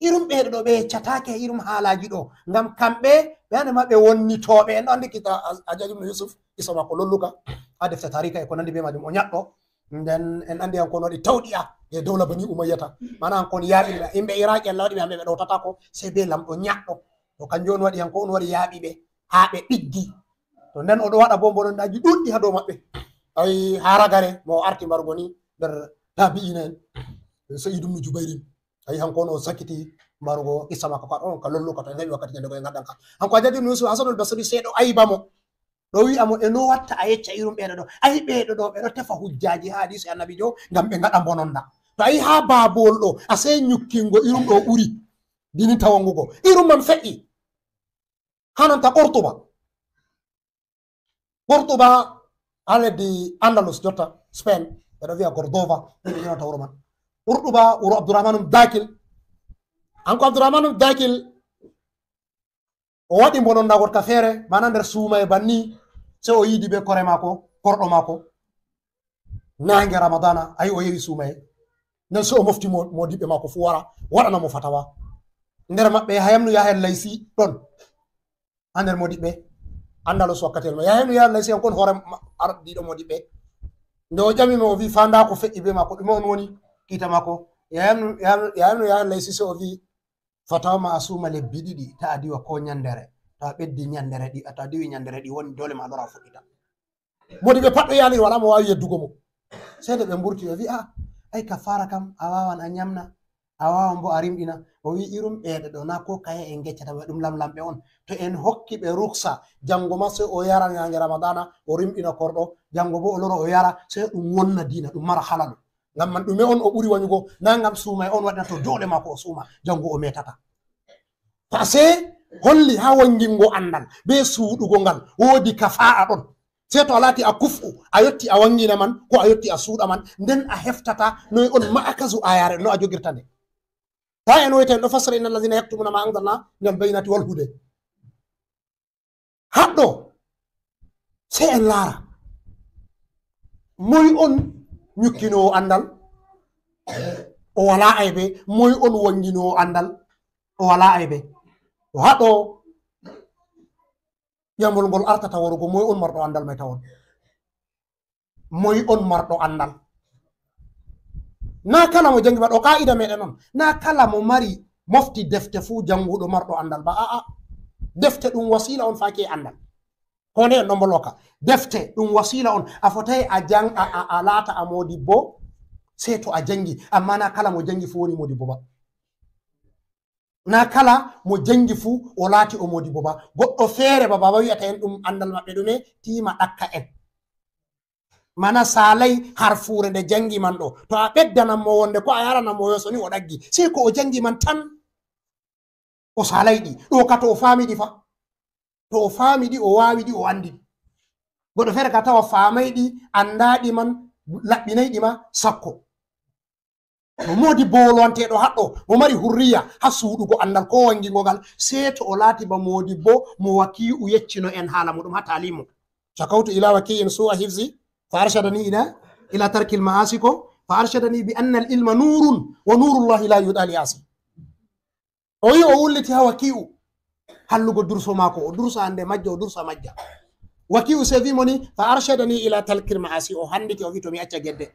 Irum ɓeeɗo ɗo ɓe yeccataake irum haalaaji ɗo, ngam kamɓe ɓe hande ma ɓe wonnitooɓe. En ɗo anndi kisa Hajjaaj ibn Yuusuf, kisa maako lolluka haa defte taariika e ko nanndi bee maajum. O nyaɗɗo, nden en anndi hanko on waɗi tawɗi'a e dowla Bani Umayyata. Maana hanko on yaaɓi ɓe, yimɓe Iraaki Allah waɗi ɓe hamɓe ɓe ɗowtataako sey bee lamɗo nyaɗɗo. To kanjum on waɗi hanko on wari yaaɓi ɓe haa ɓe ɗiggi. To nden o ɗo waɗa boo mbonondaaji ɗuuɗɗi haa dow maɓɓe. Ay, haa ragare mo o arti mbarugo ni nder taabi'iina en, Sa'iid ibn Jubayrin. Ayi, hanko on o sakiti mbarugo qissa maako ka ɗon, ka lolluka to en heɓi wakkati nyande go en ngaddan ka. Hanko Hajjaaj ibn Yuusuf, Hasanul Basri sey ɗo ayba mo. Ɗo wi'a mo, "E no watta a yecca irum ɓeeɗo ɗo? Ayi, ɓeeɗo ɗo, ɓe ɗo tefa hujjaaji haa hadiisi Annabiijo ngam ɓe ngaɗa mbononda. To ayi haa baabowol ɗo, a sey nyukkingo irum ɗo ɓuri." Dinin tawangugo. Irum man fe'i. Hananta Qurtuba. Qurtuba haa leddi Andalus jotta, Spain, ɓe ɗo wi'a Cordova, ɓe ɗo yonata wuro man. Qurtuba wuro Abdurrahman um Dakil. Hanko Abdurrahman um Dakil, o waɗi mbononda gorka feere, bana nder suumaye banni, sey o yiidi bee kore maako, korɗo maako. Naange Ramadana, ayi o yewi suumaye. Nden sey o mofti mo-, moodiɓɓe maako fuu wara, waɗana mo fatawa. Nder maɓɓe Yahaya ibnu Yahaya Laysi ɗon. Haa nder moodiɓɓe Andalus wakkati man. Yahaya ibnu Yahaya Laysi, hanko on hoore ma-, ardiiɗo moodiɓɓe. Nde o ƴami mo, o vi'i, "Fa ndaa ko fe'i bee maako, ɗume on woni kiita maako?" Yahaya ibnu, Yahaya, Yahaya ibnu Yahaya Laysi sey o vi'i, "Fatawa ma a suuma lebbi ɗiɗi, ta a diwa koo nyandere. To a ɓeddi nyandere ɗi, to a diwi nyandere ɗi, woni doole ma a lora a fuɗɗita." Moodiɓɓe pat ɗo yaaliri, walaa mo waawi yeddugo mo. Sey nde ɓe mburti, ɓe vi'i, "Ah, ay kafaara kam, a waawan a nyamna, a waawan boo a rimɗina." O wi irum ɓeeɗe ɗo na ko kaye en geccata ɓe ɗum lamlamɓe on. To en hokki ɓe ruksa, janngo ma sey o yara ñaange Ramadana, o rimɗina korɗo, janngo bo o loro o yara, sey ɗum wonna diina, ɗum mara halalu. Ngam man ɗume on o ɓuri wañugo, na ngam suumay on waɗata to doole maako o suuma, janngo o metata. Parce que holli ha wangingo andal, be suuɗugo ngal, woodi kafa'a ɗon. Sey to a laati a kuf'u, a yotti a wangina man, ko a yotti a suuɗa man, nden a heftata noy on ma'akazu ayare, no a jogirta nde. Ta en wiyta en ɗo fassara, "Innal ladhina yaktumuna ma anzalna minal bayyinati wal huda." Haɗɗo, sey en laara. Moy on ñukkinoowo andal? O walaa aybe. Moy on wanginoowo andal? O walaa aybe. To haɗɗo, ƴamol ngol artata warugo, moy on marɗo andal may tawon? Moy on marɗo andal? Na kala mo jangi ba, ɗo ka'ida meɗen on. Na kala mo mari mofti defte fuu janguɗo marɗo andal ba. A'a. Defte ɗum wasila on faaki e andal. Ko nde en ɗon bo loka. Defte ɗum wasila on. A fotai a jang-, a, a, a laata a modibbo, sey to a jangi. Amma na kala mo jangi fuu woni modibbo ba. Na kala mo jangi fuu o laati o modibbo ba. Goɗɗo feere ba, baba wi'ata en ɗum andal maɓɓe ɗume? Tiima ɗakka en. Mana salay harfuure nde jangi man ɗo. To a ɓeddanan mo wonde ko a yaranan mo yeeso ni o ɗaggi. Sey ko o jangi man tan. O salay ɗi. Ɗo ka to o faami ɗi fa. To o faami ɗi, o waawi ɗi, o andi ɗi. Goɗɗo feere ka tawa faamay ɗi, andaa ɗi man, laɓɓinay ɗi ma sakko. To modibbo wolwanteeɗo haɗɗo, mo mari hurriya ha suuɗugo andal ko wangingo ngal, sey to o laati ba modibbo mo Waki'u yeccino en haala muɗum ha taalimu. Shakawtu ila Waki'in su'a hifzi, fa arshadani ila, ila tarkil ma'asi ko, fa arshadani bi anna al ilma nurun, wa nurullahi la yuda li asi. O wi o wulliti ha Waki'u, hallugo durso maako, o dursa hande majja, o dursa majja. Waki'u sey wi mo ni, fa arshadani ila tarkil ma'asi, o handiti, o wi to mi acca gedde.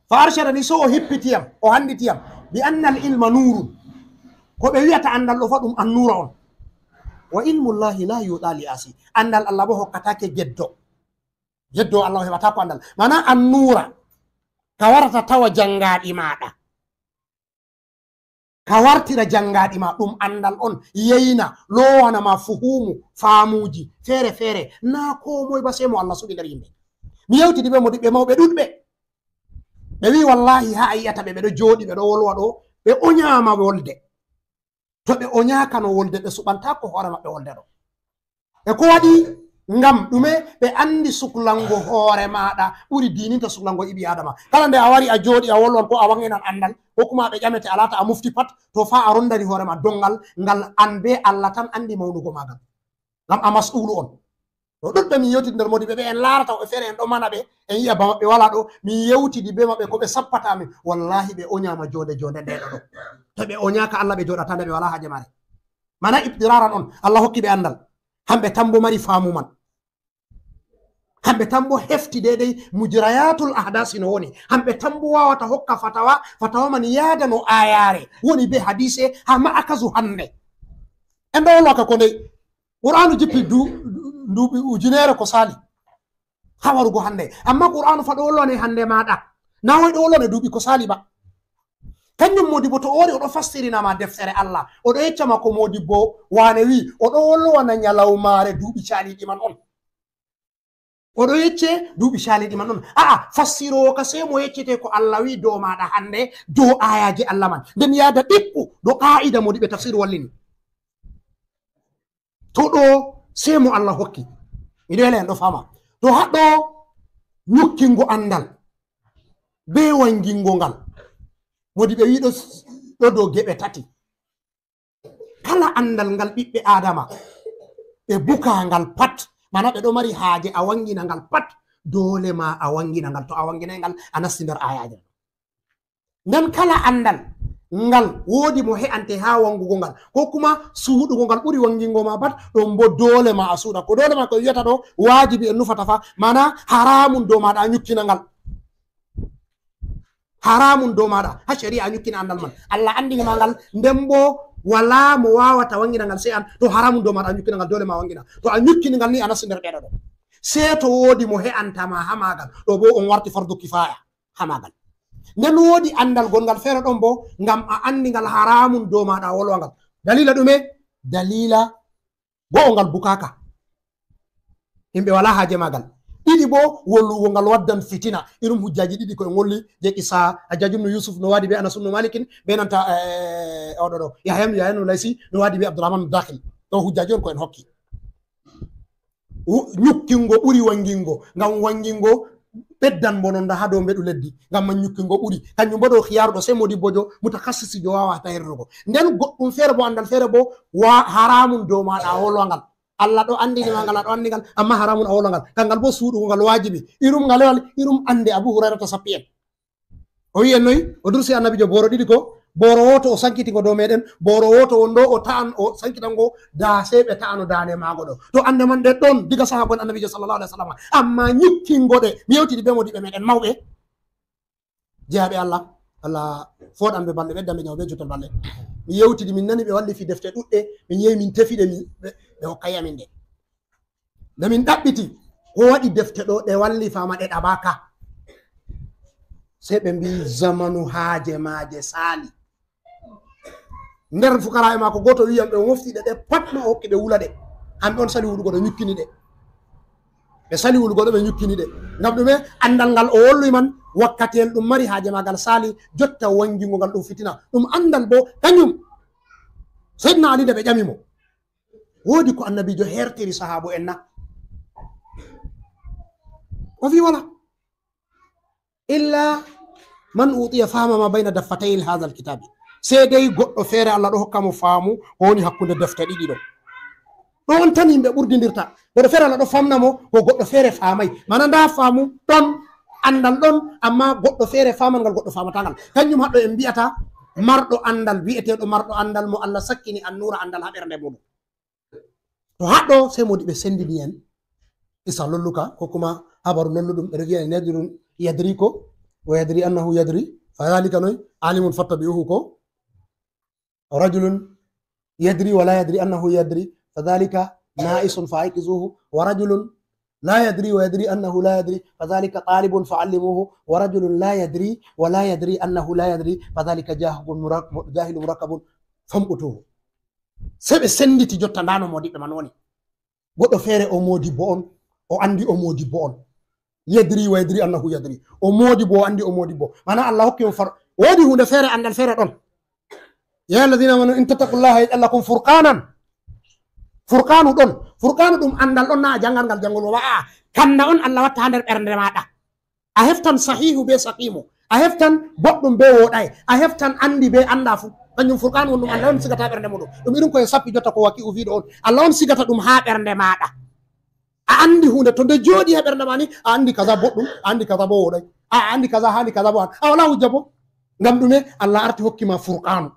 Fa arshadani, so o hippiti yam, o handiti yam, bi anna al ilma nurun. Ko ɓe wi'ata andal ɗo fa ɗum annura on. Wa ilmullahi la yuda li asi. Andal Allah bo hokkatake geddo. Geddo Allah o heɓata ko andal. Mana annura, ka warata tawa jangaɗi maɗa. Ka wartira jangaɗi ma ɗum andal on, yeyna, lowana ma fuhumu, faamuji feere feere. Na ko moy ba sey mo Allah suɓi nder yimɓe. Mi yewtidi be modiɓɓe mawɓe ɗuɗɓe. Ɓe wi wallahi ha a yi'ata ɓe, ɓe ɗo jooɗi, ɓe ɗo wolwa ɗo, ɓe o ñaama wolde. To ɓe o ñaakano wolde, ɓe suɓantako hoore maɓɓe wolde ɗo. E ko waɗi? Ngam ɗume? Ɓe andi suklango hoore maɗa ɓuri diininta suklango ɓii Adama. Kala nde a wari a jooɗi a wolwan ko a wanginan andal, ko kuma ɓe ƴamete a laata a mufti pat, to fa a rondani hoore ma dongal ngal an be Allah tan andi mawnugo magal. Ngam a mas'ulu on. To ɗuɗɓe min yewtidi nder modiɓɓe ɓe en laarata woɓɓe feere en ɗo mana ɓe, en yi'a ba maɓɓe wala ɗo, min yewtidi be maɓɓe ko ɓe sappata min. Wallahi ɓe o ñaama jonde jonde nde ɗo ɗo. To ɓe o ñaaka Allah ɓe jooɗata nde ɓe wala haaje mare. Mana ibtiraran on, Allah hokki ɓe andal. Hamɓe tan bo mari faamu man. Hamɓe tan bo hefti deydey mujrayatul ahdasi no woni. Hamɓe tan bo wawata hokka fatawa, fatawa man yaada no ayare woni be hadise ha ma'akazu hande. En ɗo woloka ko ndey. Qur'anu jippi du-, du-, duuɓi ujunere ko sali. Ha warugo hande. Amma Qur'anu fa ɗo wolwane hande maɗa. Na woy ɗo wolwane duuɓi ko sali ba. Kanjum modibbo to o wari o ɗo fassirina ma deftere Allah. O ɗo yecca ma ko modibbo wane wi. O ɗo wolwana ñalawmare duuɓi caliɗi man on. O ɗo yecce duuɓi caliɗi man on. A'a, fassirowo ka sey mo yeccete ko Allah wi dow maɗa hande, dow ayaji Allah man. Nden yaada ɗiɗɗu ɗo qa'ida modiɓɓe tafsir wallini. To ɗo sey mo Allah hokki. Miɗo yela en ɗo fama. To haɗɗo ñukkingo andal be wangingo ngal. Modiɓɓe wi ɗo s-, ɗo dow geɓe tati. Kala andal ngal ɓiɓɓe Adama ɓe buka ngal pat, mana ɓe ɗo mari haaje a wangina ngal pat, doole ma a wangina ngal. To a wanginay ngal, a nasti nder ayaje. Nden kala andal ngal woodi mo he'ante ha wangugo ngal, ko kuma suuɗugo ngal ɓuri wangingo ma pat, ɗon bo doole ma a suuɗa. Ko doole ma ko wiyata ɗo waajibi en nufata fa, mana haramun dow maɗa a ñukkina ngal. Haramun dow maɗa ha shari'a a ñukkina andal man. Allah andini ma ngal, nden bo wala mo wawata wangina ngal sey an. To haramun dow maɗa a ñukkina ngal, doole ma a wangina. To a ñukkini ngal ni a nasti nder ɓeɗo ɗo. Sey to woodi mo he'anta ma ha magal. Ɗo bo on warti fardu kifaya ha magal. Nden woodi anndal gonngal feere ɗon bo, ngam a anndi ngal haramun dow maaɗa a wolwa ngal. Daliila ɗume? Daliila go'o ngal bukaaka. Himɓe walaa haaje maagal. Ɗiɗi bo, wollugo ngal waddan fitina. Irum hujjaaji ɗiɗi ko en wolli, je qissa Hajjaj ibn Yusuf no waɗi be Anas ibn Malikin, be nanta, eh, oɗo ɗo, Yahya ibn, Yahya ibn Laysi no waɗi be Abdurrahman ibn Dakhil. Ɗo hujjaaji on ko en hokki. Wu-, nyukkingo ɓuri wangingo, ngam wangingo ɓeddan bononda haa dow mbeɗu leddi, ngam man nyukkingo ɓuri. Kanjum bo ɗo khiyaru ɗo, sey modibbojo, mutakassisijo waawata herrugo. Nden goɗɗum feere bo, anndal feere bo, wa-, haramun dow maaɗa a wolwa ngal. Allah ɗo anndini ma ngal, a ɗo anndi ngal, amma haramun a wolwa ngal. Kangal bo suuɗugo ngal waajibi. Irum ngal wal, irum annde Abu Hurairata sappi en. O wi'i en noy? O dursi Annabiijo booro ɗiɗi ko, booro wooto o sankiti ngo dow meɗen, booro wooto won ɗo o ta'an, o sankitan ngo, da sey ɓe ta'ano daande maago ɗo. To annde man ɗe ɗon diga sahaaba'en Annabiijo sallallahu alaihi wasallam. Amma nyukkingo ɗe, mi yewtidi be modiɓɓe meɗen mawɓe, jeyaaɓe Allah, Allah fooɗan ɓe balɗe, ɓeddan ɓe ƴamu be juttal balɗe. Mi yewtidi, min nani ɓe wallifi defte ɗuɗɗe, min yehi min tefi ɗe, min, ɓe, ɓe hokkay amin ɗe. Nde min ɗaɓɓiti, ko waɗi defte ɗo ɗe wallifaama ɗe ɗaɓaaka? Sey ɓe mbi'i zamanu haaje maaje saali. Nder fukaraaɓe maako gooto wi'i yam ɓe mofti ɗe, ɗe pat no o hokki ɓe wula ɗe. Hamɓe on sali wulugo ɗo nyukkini ɗe. Ɓe sali wulugo ɗo ɓe nyukkini ɗe. Ngam ɗume? Anndal ngal o wolwi man, wakkatiyel ɗum mari haaje maagal saali, jotta wangingo ngal ɗum fitina. Ɗum anndal bo kanjum. Seydina Ali nde ɓe ƴami mo, woodi ko Annabiijo hertiri sahaabo'en na? O wi'i wala. Illa man utiya fahma ma bayna daffatayhi hadha alkitabi. Sey dey goɗɗo feere Allah ɗo hokka mo faamu ko woni hakkunde defte ɗiɗi ɗo. Ɗo on tan yimɓe ɓurdindirta. Goɗɗo feere Allah ɗo famna mo ko goɗɗo feere faamay. Mana nda faamu ɗon, anndal ɗon, amma goɗɗo feere faaman ngal, goɗɗo faamata ngal. Kanjum haɗɗo en mbi'ata marɗo anndal, wi'eteeɗo marɗo anndal mo Allah sakkini annuura anndal haa ɓernde muɗum. To haɗɗo sey modiɓɓe sendini en. Isa lolluka ko kuma habaru lolluɗum ɓe ɗo wi'a en yadri ko, wa yadri annahu yadri, fa dhalika noy, alimun fattabi'uhu ko, rajulun yadri wa la yadri annahu yadri, fa dhalika na'isun fa ayqizuhu, wa rajulun la yadri wa yadri annahu la yadri, fa dhalika talibun fa allimuhu, wa rajulun la yadri wa la yadri annahu la yadri, fa dhalika jahilun murak-, jahilun murakkabun famqutuhu. Sey ɓe senditi jotta, nda no modiɓɓe man woni. Goɗɗo feere o modibbo on, o anndi o modibbo on. Yadri wa yadri annahu yadri. O modibbo, o anndi o modibbo. Mana Allah hokki mo far-, woodi huunde feere, anndal feere ɗon. Ya ayyuhalladhina amanu in tattaqullaha yaj'al lakum furqanan. Furqanu ɗon. Furqanu ɗum anndal ɗon na a janngan ngal janngol wa. A'a, kanda on Allah watta haa nder ɓernde maaɗa. A heftan sahihu be saqimu. A heftan boɗɗum be wooɗay. A heftan anndi be annda fu. Kanjum furqanu on ɗum Allah on sigata ɓernde muɗum. Ɗum irin ko en sappi jotta ko Waki'u wi'ɗo on. Allah on sigata ɗum haa ɓernde maaɗa. A anndi huunde to nde jooɗi haa ɓernde ma ni, a anndi kaza boɗɗum, a anndi kaza bo wooɗay. A, a anndi kaza haandi, kaza bo haandi. A wala hujja bo. Ngam ɗume? Allah arti hokki ma furqanu.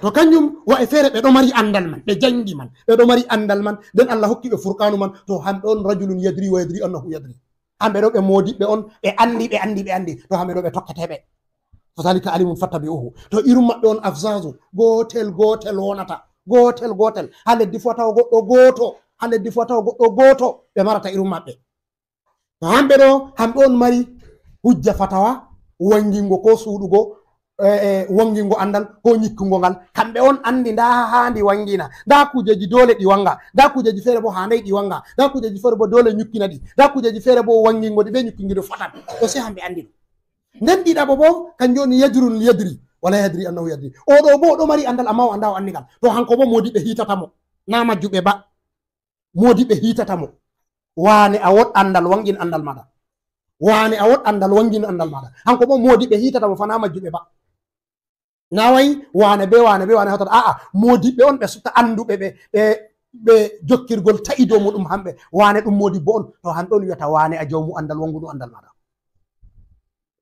To kanjum, wa'e feere ɓe ɗo mari anndal man, ɓe janngi man, ɓe ɗo mari anndal man, nden Allah hokki ɓe furqanu man, to hamɓe on rajulun yadri wa yadri annahu yadri. Hamɓe ɗo ɓe modiɓɓe on, ɓe anndi, ɓe anndi, ɓe anndi, to hamɓe ɗo ɓe tokketeeɓe. Fa dhalika alimun fattabi'uhu. To irum maɓɓe on afzazu, gootel, gootel wonata, gootel, gootel. Haa leddi fu a tawa goɗɗo gooto, haa leddi fu a tawa goɗɗo gooto, ɓe marata irum maɓɓe. To hamɓe ɗo, hamɓe on mari hujja fatawa, wangingo ko suuɗugo, eh, eh, wangingo anndal, ko nyikkungo ngal. Kamɓe on anndi nda haa haandi wangina, nda kujeji doole ɗi wanga, nda kujeji feere bo haanday ɗi wanga, nda kujeji feere bo doole nyukkina ɗi, nda kujeji feere bo wangingo ɗi be nyukkingo ɗi fotan. Ɗo sey hamɓe anndi ɗum. Nden ɗiɗaɓo bo, kanjum woni yajrun yadri, wala yadri annahu yadri. O ɗo bo, o ɗo mari anndal, amma o annda o anndi ngal. To hanko bo modiɓɓe hiitata mo, na majjuɓe ba. Modiɓɓe hiitata mo. Waane a woɗ anndal, wangin anndal maaɗa. Waane a woɗ anndal, wangin anndal maaɗa. Hanko bo modiɓɓe hiitata mo fa na majjuɓe ba. Na wa'i waane be waane be waane hawtata. A'a, modiɓɓe on ɓe sutta annduɓe ɓe, ɓe, ɓe jokkirgol ta'i dow muɗum hamɓe. Waane ɗum modibbo on. To hamɓe on wi'ata waane a jawmu anndal, wangunu anndal maaɗa.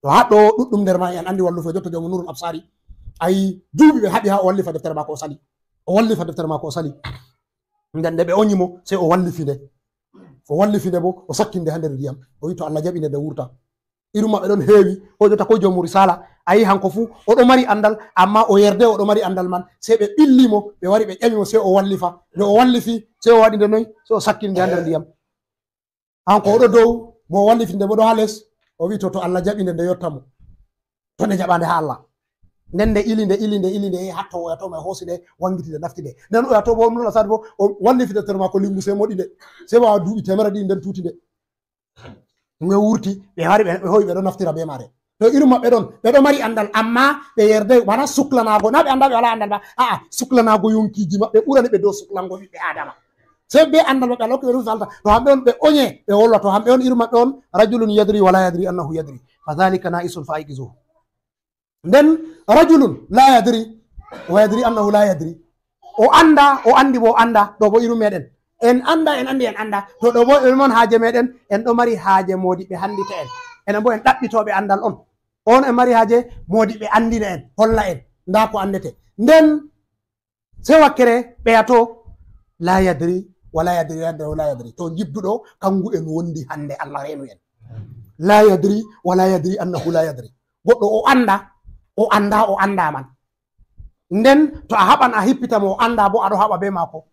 To haɗɗo ɗuɗɗum nder ma en anndi wallufa jotta jawmu Nurul Absari. Ayi, duuɓi ɓe haɓi haa o wallifa deftere maako o sali. O wallifa deftere maako o sali. Nden nde ɓe onyi mo, sey o wallifi nde. O wallifi nde bo, o sakkinde haa nder ndiyam. O wi to Allah jaɓi nde, nde wurta. Irum maɓɓe ɗon heewi, ko jotta ko jawmu Risala. Ayi, hanko fu, o ɗo mari anndal, amma o yerde o ɗo mari anndal man. Sey ɓe ɓilli mo, ɓe wari ɓe ƴami mo, sey o wallifa. Nde o wallifi, sey o waɗi nde noy, sey o sakkini nde haa nder ndiyam. Hanko o ɗo dow, mo o wallifinde bo ɗo haa les. O wi to, to Allah jaɓi nde, nde yotta mo. To nde jaɓande ha Allah. Nden nde ili, nde ili, nde ili, nde hatto o yato ma hoosi nde, wangiti nde, nafti nde. Nden o yato bo, nuna sadi bo, o wallifi deftere maako lingu, sey moɗi nde. Sey wawa duuɓi temerre ɗiɗi nden tuuti nde. Nge wurti, ɓe wari, ɓe, ɓe hoyi, ɓe ɗo naftira be maare. To irin maɓɓe ɗon, ɓe ɗo mari andal, amma ɓe yerde, mana suklanaago, na ɓe anda ɓe wala andal ba. A'a, suklanaago yonkiji maɓɓe ɓurani ɓe dow suklango ɓiɓɓe Adama. Sey be andal maɓɓe Allah hokki ɓe ɗum salta. To hamɓe on ɓe onye, ɓe wolwa. To hamɓe on irin maɓɓe on, rajulun yadri wala yadri annahu yadri. Fa dhalika na'isun fa ayqizuhu. Nden rajulun la yadri, wa yadri annahu la yadri. O anda, o andi bo o anda, ɗo bo irin meɗen. En anda, en andi, en anda. To ɗo bo en mon haaje meɗen, en ɗo mari haaje modiɓɓe handita en. Enen bo en ɗaɓɓitoɓe andal on. On en mari haaje modiɓɓe andina en, holla en. Nda ko andete. Nden sey wakkere ɓeya to, la yadri, wala yadri, yadri, wala yadri. To jibduɗo, kangu en wondi hande, Allah renu en. La yadri, wala yadri, annahu la yadri. Goɗɗo o anda, o anda, o anda man. Nden to a haɓan a hippita mo o anda bo, aɗo haɓa be maako.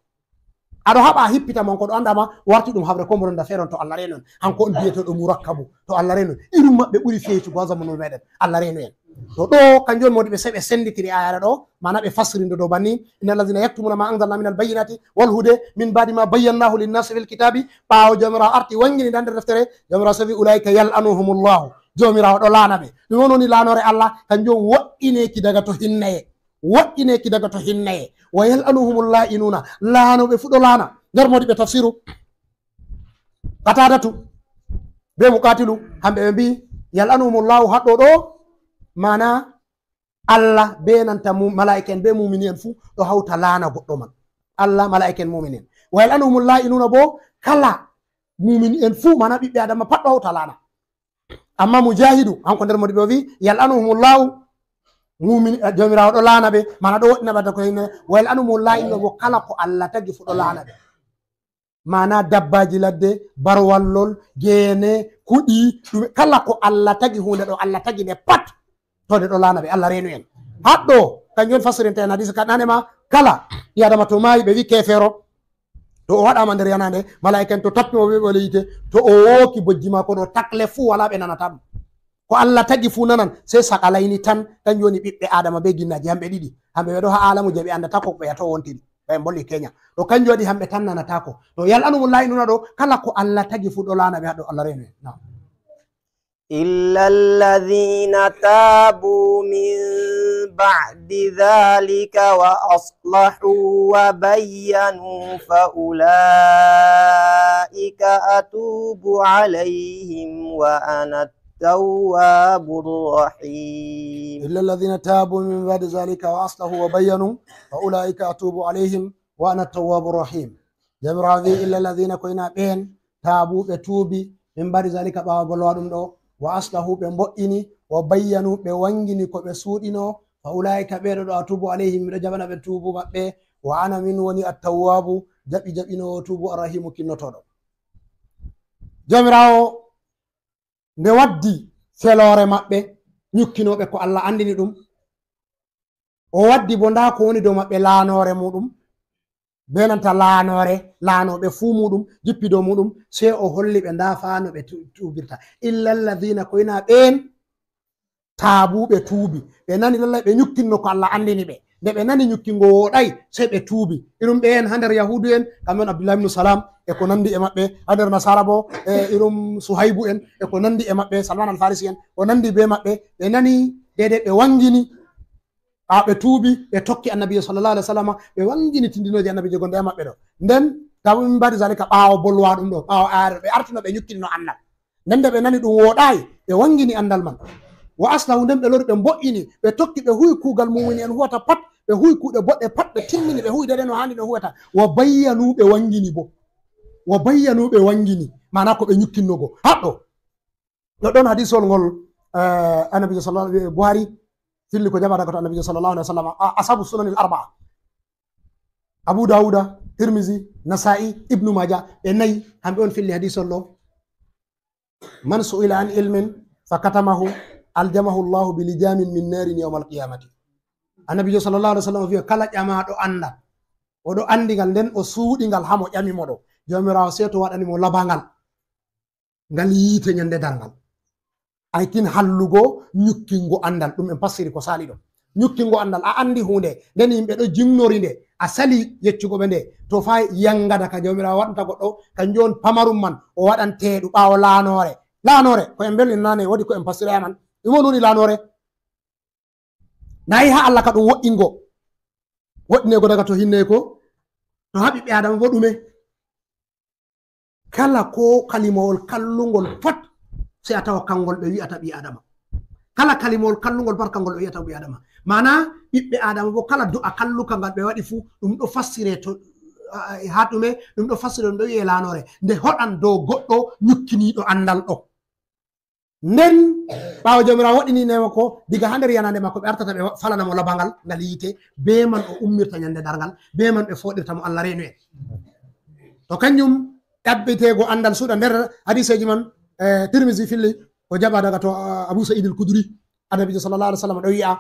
Aɗo haɓa a hippita mo, ko ɗo anda ma, warti ɗum haɓre ko mo ronda feron, to Allah renu en. Hanko on biyeteɗo murakkabu, to Allah renu en. Irum maɓɓe ɓuri feytugo ha zamanu meɗen. Allah renu en. To ɗo, kanjum on modi ɓe sey ɓe senditiri ayare ɗo, mana ɓe fassirindo dow banni, "Innal ladhina yaktumuna ma anzalna minal bayyinati wal huda min ba'di ma bayyannahu linnasi fil kitabi." Ɓaawo Jawmiraawo arti wangini nda nder deftere, Jawmiraawo sewi, "Ulaika yal'anuhumullahu." Jawmiraawo ɗo laana ɓe. Ɗum on woni laanore Allah, kanjum on wo'ineki daga to hinnaye. Wo'ineki daga to hinnaye. "Wa yal'anuhumul la'inuna." Laanoɓe fu ɗo laana. Nder modi ɓe tafsiru. Qatadatu be Muqatilu, hamɓe ɓe mbi, "Yal'anuhumullahu" haɗɗo ɗo, mana Allah be nanta mu-, mala'ika en be mumini en fu ɗo hawta laana goɗɗo man. Allah, mala'ika en, mumini en. "Wa yal'anuhumul la'inuna" bo, kala mumini en fu, mana ɓiɓɓe Adama pat ɗo hawta laana. Amma Mujahidu, hanko nder modi ɓe o wi, "Yal'anuhumullahu", mumini, eh, Jawmiraawo ɗo laana ɓe, mana ɗo woɗɗina ɓe daga ko hinne. "Wa yal'anuhumul la'inuna" bo, kala ko Allah tagi fu ɗo laana ɓe. Mana dabbaji ladde, barwallol, gene, kuɗi, ɗume, kala ko Allah tagi hunde ɗo, Allah tagi nde pat, to nde ɗo laana ɓe, Allah renu en. Haɗɗo, kanjum on fassirinte en hadisi ka nane ma, kala ɓi Adama to maayi ɓe wi kefero, to o waɗama nder yanande, mala'ika en to tappi mo ɓe ɓole yite, to o wooki bojji maako ɗo takle fu wala ɓe nanata ɗum. Ko Allah tagi fu nanan, sey sakalayni tan, kanjum woni ɓiɓɓe Adama be ginnaji hamɓe ɗiɗi. Hamɓe ɓe ɗo ha alamu je ɓe andata ko ɓe yato wontiri. Ɓe mbolli Kenya. To kanjum waɗi hamɓe tan nanatako. To yal'anuhumul la'inuna ɗo, kala ko Allah tagi fu ɗo laana ɓe haɗɗo, Allah renu en. Na'am. إلا الذين تابوا من بعد ذلك وأصلحوا وبينوا فأولئك أتوب عليهم وأنا التواب الرحيم. إلا الذين تابوا من بعد ذلك وأصلحوا وبينوا فأولئك أتوب عليهم وأنا التواب الرحيم. Jawmiraawo wi, "Illa alladhina", ko ina ɓeen, "taabu", ɓe tuubi, "min ba'di zalika", ɓaawo bolwa ɗum ɗo, "wa aslahu", ɓe mbo'ini, "wa bayyanu", ɓe wanngini ko ɓe suuɗino, "fa ulaa'ika", ɓee ɗo ɗo, "atuubu alayhim", miɗo jaɓana ɓe tuubu maɓɓe, "wa ana", min woni, "at-tawwaabu", jaɓi jaɓinoowo tuubu, "ar-rahiimu", kinnotooɗo. Jawmiraawo nde waddi feloore maɓɓe, ñukkinooɓe ko Allah anndini ɗum, o waddi bo ndaa ko woni dow maɓɓe laanoore muuɗum, bee nanta laanoore, laanooɓe fuu muuɗum, jippi dow muuɗum, sey o holli ɓe ndaa faa no ɓe tu-, tuubirta. "Illa alladhina", ko ina ɓeen taabu, ɓe tuubi, ɓe nani lallay ɓe ñukkinno ko Allah anndini ɓe. Nde ɓe nani ñukkingo wooɗay, sey ɓe tuubi. Irum ɓe en haa nder Yahuudu en, kamɓe on Abdullahi ibnu Salam e ko nanndi e maɓɓe, haa nder Nasaara bo, e irum Suhaybu en e ko nanndi e maɓɓe, Salman Al Farisi en, ko nanndi bee maɓɓe, ɓe nani deydey ɓe wanngini, a ɓe tuubi, ɓe tokki Annabiijo sallallahu alayhi wa sallam, ɓe wanngini tindinooje Annabiijo gonɗe e maɓɓe ɗo. Nden, tabu min ba'di zalika, ɓaawo bolwa ɗum ɗo, ɓaawo aare, ɓe artino ɓe ñukkinno annal. Nden nde ɓe nani ɗum wooɗaay, ɓe wanngini anndal man. "Wa aslahu", nden ɓe lori ɓe mbo'ini, ɓe tokki ɓe huwi kuugal muumini en huwata pat, ɓe huwi kuuɗe boɗɗe pat, ɓe timmini, ɓe huwi deydey no haani ɓe huwata. "Wa bayyanu", ɓe wanngini bo. "Wa bayyanu", ɓe wanngini, maanaa ko ɓe ñukkinno go. Haɗɗo. No ɗon hadiisol ngol, eh, Annabiijo sallallahu alayhi, Buhari filli ko jaɓata ko to Annabiijo sallallahu alayhi wa sallam, a-, ashabu sunanil arba'a. Abu Dawuda, Tirmizi, Nasa'i, Ibnu Maaja, ɓe nayi, kamɓe on filli hadiisol ɗo. "Man su'ila an ilmin fa katamahu, aljamahu Allahu bi lijamin min narin yawmal qiyamati." Annabiijo sallallahu alayhi wa sallam wi'i, kala ƴamaaɗo anndal, o ɗo anndi ngal, nden o suuɗi ngal haa mo ƴami mo ɗo, Jawmiraawo sey to waɗani mo labangal ngal yiite ñande darngal. Ay kin hallugo ñukkingo andal, ɗum en passiri ko sali ɗo. Ñukkingo andal, a andi hunde, nden yimɓe ɗo jingnori nde, a sali yeccugo ɓe nde. To fa yangada ka Jawmiraawo waɗanta goɗɗo, kanjum on pamarum man, o waɗan teeɗu ɓaawo laanoore. Laanoore, ko en mbelni nane, woodi ko en passiri man. Ɗum on woni laanoore. Nayi ha Allah ka ɗum woɗɗingo. Woɗɗinego daga to hinne ko, to ha ɓiɓɓe Adama bo ɗume? Kala ko kalimawol kallungol fat, sey a tawa kangol ɓe wi'ata ɓi Adama. Kala kalimawol kallungol fat kangol ɓe wi'ata ɓi Adama. Mana ɓiɓɓe Adama bo kala du'a kalluka ngal ɓe waɗi fu, ɗum ɗo fassire to, a, a, ha ɗume, ɗum ɗo fassire, ɗum ɗo wi'e laanore. Nde hoɗan dow goɗɗo ñukkiniiɗo andal ɗo. Nden ɓaawo Jawmiraawo waɗini neema ko, diga haa nder yanaande maako ɓe artata ɓe wa-, falana mo labangal ngal yiite, bee man o ummirta nyande darngal, bee man ɓe fooɗirta mo. Allah reenu en. To kanjum ɗaɓɓiteego anndal suuɗa nder hadiiseeji man, eh, Tirmisi filli, o jaɓa daga to, ah, Abu Sa'id al-Khudri, Annabiijo sallallahu alaihi wasallam ɗo wi'a,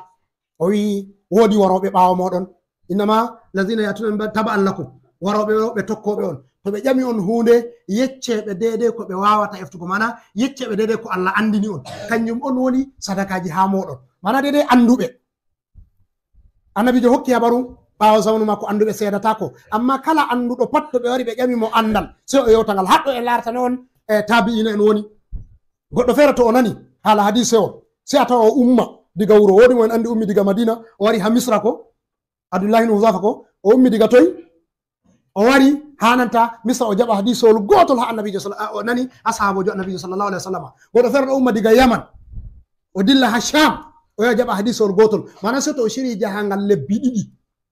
o wi'i, "Woodi warooɓe ɓaawo mooɗon. Innama lazina ya'tuna min ba'di taba'an lakum." Warooɓe ɗo ɓe tokkooɓe on. To ɓe ƴami on huunde, yecce ɓe deedey ko ɓe waawata eftugo. Mana, yecce ɓe deedey ko Allah anndini on. Kanjum on woni sadakaaji haa mooɗon. Mana, deedey annduɓe. Annabiijo hokki habaru, ɓaawo zamanu maako annduɓe seedataako. Amma kala annduɗo pat, to ɓe wari ɓe ƴami mo anndal, sey o yewta ngal. Haɗɗo en laaratano on, e, taabi'iina en woni. Goɗɗo feere to o nani haala hadiise o, sey a tawa o umma diga wuro. Woodi mo en anndi ummi diga Madiina, o wari haa Misra ko, Abdullahi ibn Huzaafa ko, o ummi diga toy? O wari haa nanta Misra, o jaɓa hadiisewol gootol haa Annabiijo sal-, a, o nani haa sahaaboojo Annabiijo sallallahu alaihi wasallam. Goɗɗo feere ɗo umma diga Yaman, o dilla haa Sham, o yaha jaɓa hadiisewol gootol. Mana sey to o shiri jahangal lebbi ɗiɗi.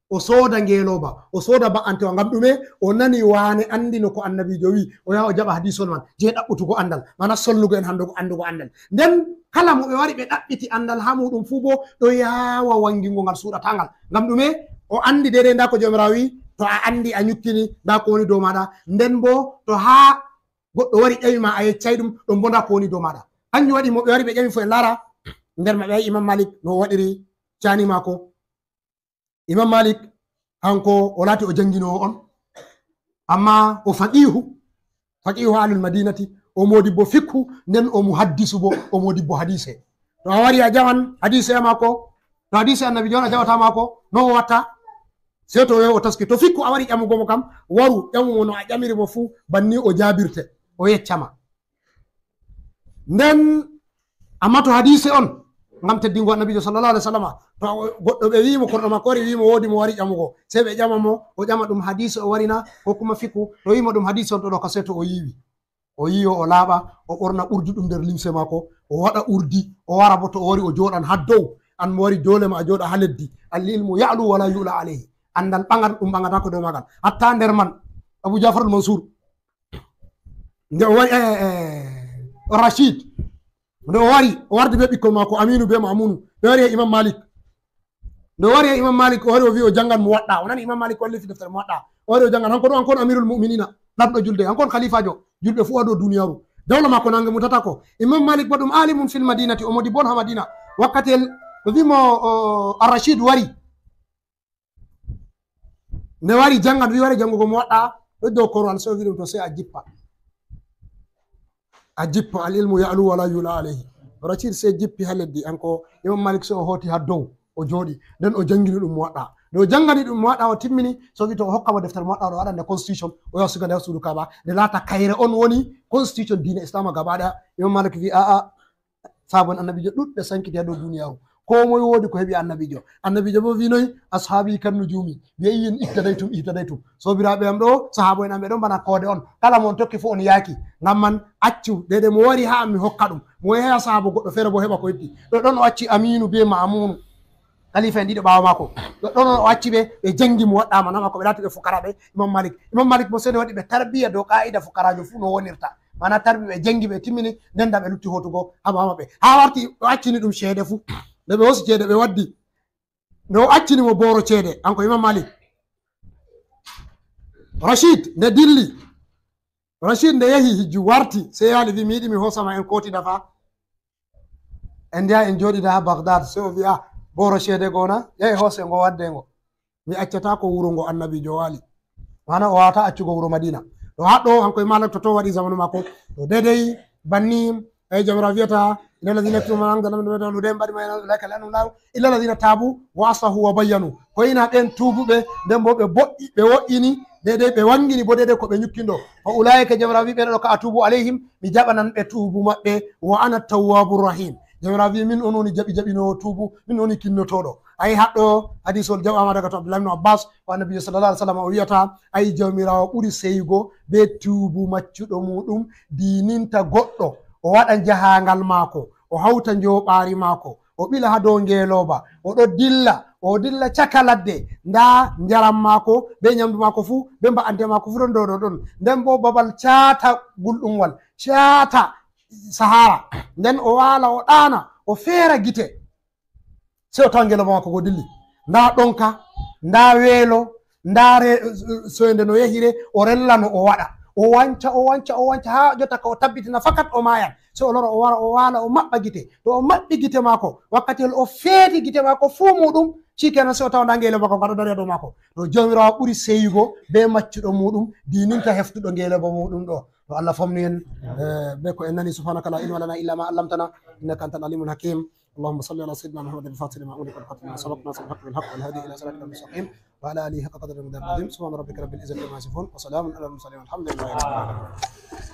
O sooda ngeelooba, o sooda ba'antewa. Ngam ɗume? O nani waane anndino ko Annabiijo wi'i, o yaha o jaɓa hadiisol man, jey ɗaɓɓutugo anndal, mana sollugo en hanndugo anndugo anndal. Nden kala mo ɓe wari ɓe ɗaɓɓiti anndal haa muuɗum fuu boo, ɗo yaawa wanngingo ngal suuɗataa ngal. Ngam ɗume? O anndi deedey ndaa ko Jawmiraawo wi'i, to a anndi a nyukkini, ndaa ko woni dow maaɗa. Nden boo to haa goɗɗo wari ƴami ma a yeccay ɗum, ɗon boo ndaa ko woni dow maaɗa. Kanjum waɗi mo ɓe wari ɓe ƴami fuu en laara, nder maɓɓe ay Imam Malik no o waɗiri caani maako. Imam Malik, hanko o laati o jannginoowo on, amma o faqiihu, faqiihu ahlul madinati, o moodibbo fikhu, nden o muhaddisu bo, o moodibbo hadiise. To a wari a ƴaman hadiise maako, to hadiise Annabiijo on a jaɓata maako, no o watta? Sey to o yahi o taski. To fikhu a wari ƴamugo mo kam, waru ƴamu mo no a ƴamiri mo fuu, banni o jaabirte, o yecca ma. Nden, amma to hadiise on, ngam teddingo Annabiijo sallallahu alaihi wasallam, to goɗɗo ɓe wi'i mo, korɗo maako wari wi'i mo woodi mo wari ƴamugo, sey ɓe ƴama mo, o ƴama ɗum hadiise o warina, ko kuma fikhu, to wi'i mo ɗum hadiise on ɗo ɗo ka, sey to o yiiwi. O yiiwo, o laaɓa, o ɓorna ɓurdi ɗum nder limse maako, o waɗa urdi, o wara bo to o wari o jooɗan haa dow. An mo wari doole ma a jooɗa haa leddi. Al ilmu ya'lu wala yu'la alayhi. Anndal ɓaŋan, ɗum ɓaŋataako dow maagal. Hatta nder man, Abu Ja'far al-Mansur, nde o wari, eh, eh, Rashid, nde o wari, o wardi be ɓikkon maako, Aminu be Ma'munu, ɓe wari e Imam Malik. Nde o wari e Imam Malik, o wari o wi o janngan Muwaɗɗa. O nani Imam Malik wallifi deftere Muwaɗɗa. O wari o janngan, hanko ɗo, hanko on Amirul Mu'minina, lamɗo julde, hanko on khalifajo julɓe fuu haa dow duniyaaru. Dawla maako nange mutataako. Imam Malik bo ɗum alimun fil madinati, o moodibbo on haa Madina. Wakkati el, o wi mo, o, Ar-Rashid wari. Nde wari janngan, wi wari janngugo Muwaɗɗa, ɗo dow korwal, sey o wi ɗum to sey a jippa. A jippa, al ilmu ya'lu wala yu'la alayhi. Rashid sey jippi haa leddi, hanko Imam Malik sey o hooti haa dow, o jooɗi. Nden o janngini ɗum Muwaɗɗa. Nde o janngani ɗum Muwaɗɗa, o timmini, sey o wi to o hokka mo deftere Muwaɗɗa, o waɗa nde constitution, o yaha o siga nde haa suudu Kaaba. Nde laata kayre on woni constitution diina Islaama gaba ɗaya. Imam Malik wi, a'a, sahaaba en Annabiijo ɗuɗɓe sankiti haa dow duniyaaru. Koo moy woodi ko heɓi Annabiijo. Annabiijo boo wi noy, "Ashaabi kan nujuumi, bi ayyin iqtadaytum ihtadaytum." Soobiraaɓe am ɗo, sahaaba en am ɓe ɗon bana koode on. Kala mo on tokki fuu on yaaki. Ngam man, accu, deydey mo wari haa am mi hokka ɗum. Mo yahi haa sahaaba goɗɗo feere boo heɓa ko yotti. Ɗo ɗon o acci Amiinu bee Ma'amuunu. Kalifa en ɗiɗo ɓaawo maako. Ɗo ɗon o acci ɓe, ɓe janngi Muwaɗɗa, mana maako ɓe laati ɓe fukaraaɓe Imam Malik. Imam Malik boo sey nde waɗi ɓe tarbiya dow qaa'ida fukaraajo fuu no wonirta. Mana tarbi ɓe janngi ɓe timmini, nden nda ɓe lutti hootugo haa ɓaawo maɓɓe. Haa warti o accini ɗum ceede fuu. Nde ɓe hoosi ceede ɓe waddi. Nde o accini mo booro ceede, hanko Imam Malik. Rashid, nde dilli. Rashid nde yahi hijju warti, sey yaali wi, "Mi yiɗi mi hoosa ma en kootida fa. En njaha en jooɗida haa Bagdad." Sey o wi, "Ah, booro ceede goo na? Yahi hoose ngo wadde ngo." Mi accataako wuro ngo Annabiijo waali. Maana o waawataa accugo wuro Madiina. To haa ɗo, hanko e Malik to, to waɗi zamanu maako. To deydey banni, e Jawmiraawo wiyata, Inna alladhina yaktumuna ma anzalna min al-bayyinati min al-huda min ba'di ma bayyanahu lil-nasi al-huda illa alladhina tabu wa aslahu wa bayyanu. Ko ina ɓen tuubuɓe, nden bo ɓe boɗɗi, ɓe woɗɗini, dede ɓe wangini bo dede ko ɓe ñukkindo. Fa ulaika, Jawmiraawo wi, ɓen ɗo ka atubu alayhim, mi jaɓanan ɓe tuubu maɓɓe, wa ana tawwabur rahim. Jawmiraawo wi, min on woni jaɓi jaɓinoowo tuubu, min woni kinnotoɗo. Ayi haɗɗo hadisol jaɓama daga to Abdullah ibn Abbas, wa Nabi sallallahu alaihi wasallam o wiyata, ayi Jawmiraawo ɓuri seyugo be tuubu maccuɗo muɗum diininta goɗɗo, o waɗa jahangal maako, o hawta njoɓaari maako, o ɓila haa dow ngeelooba, o ɗo dilla, o dilla caka ladde, ndaa njaram maako, be nyamdu maako fuu, be mba'ante maako fuu ɗon dow ɗon ɗon. Nden boo babal caata gulɗumwal, caata sahara. Nden o waala, o ɗaana, o feera gite. Sey o tawa ngeelooba maako go dilli. Ndaa ɗonka, ndaa weelo, ndaa re-, soynde no yahire, o rella no o waɗa. O wanca, o wanca, o wanca, haa jotta ka o tabbitina fakat o maayan. Sey o lora, o wara, o waala, o maɓɓa gite. To o maɓɓi gite maako, wakkati o feeti gite maako fuu muuɗum, shikenan sey o tawa ndaa ngeelooba maako nga ɗo dari haa dow maako. To Jawmiraawo ɓuri seyugo be maccuɗo muuɗum, diininta heftuɗo ngeelooba muuɗum ɗo. To Allah famnu en, eh, be ko en nani. Subhanaka la ilma lana illa ma allamtana, innaka antal alimul hakim. اللهم صل على سيدنا محمد الفاتح لما أغلق والخاتم لما سبق ناصر الحق بالحق والهادي إلى صراطك المستقيم وعلى آله حق قدره ومقداره العظيم. سبحان ربك رب العزة عما يصفون وسلام على المرسلين والحمد لله رب العالمين.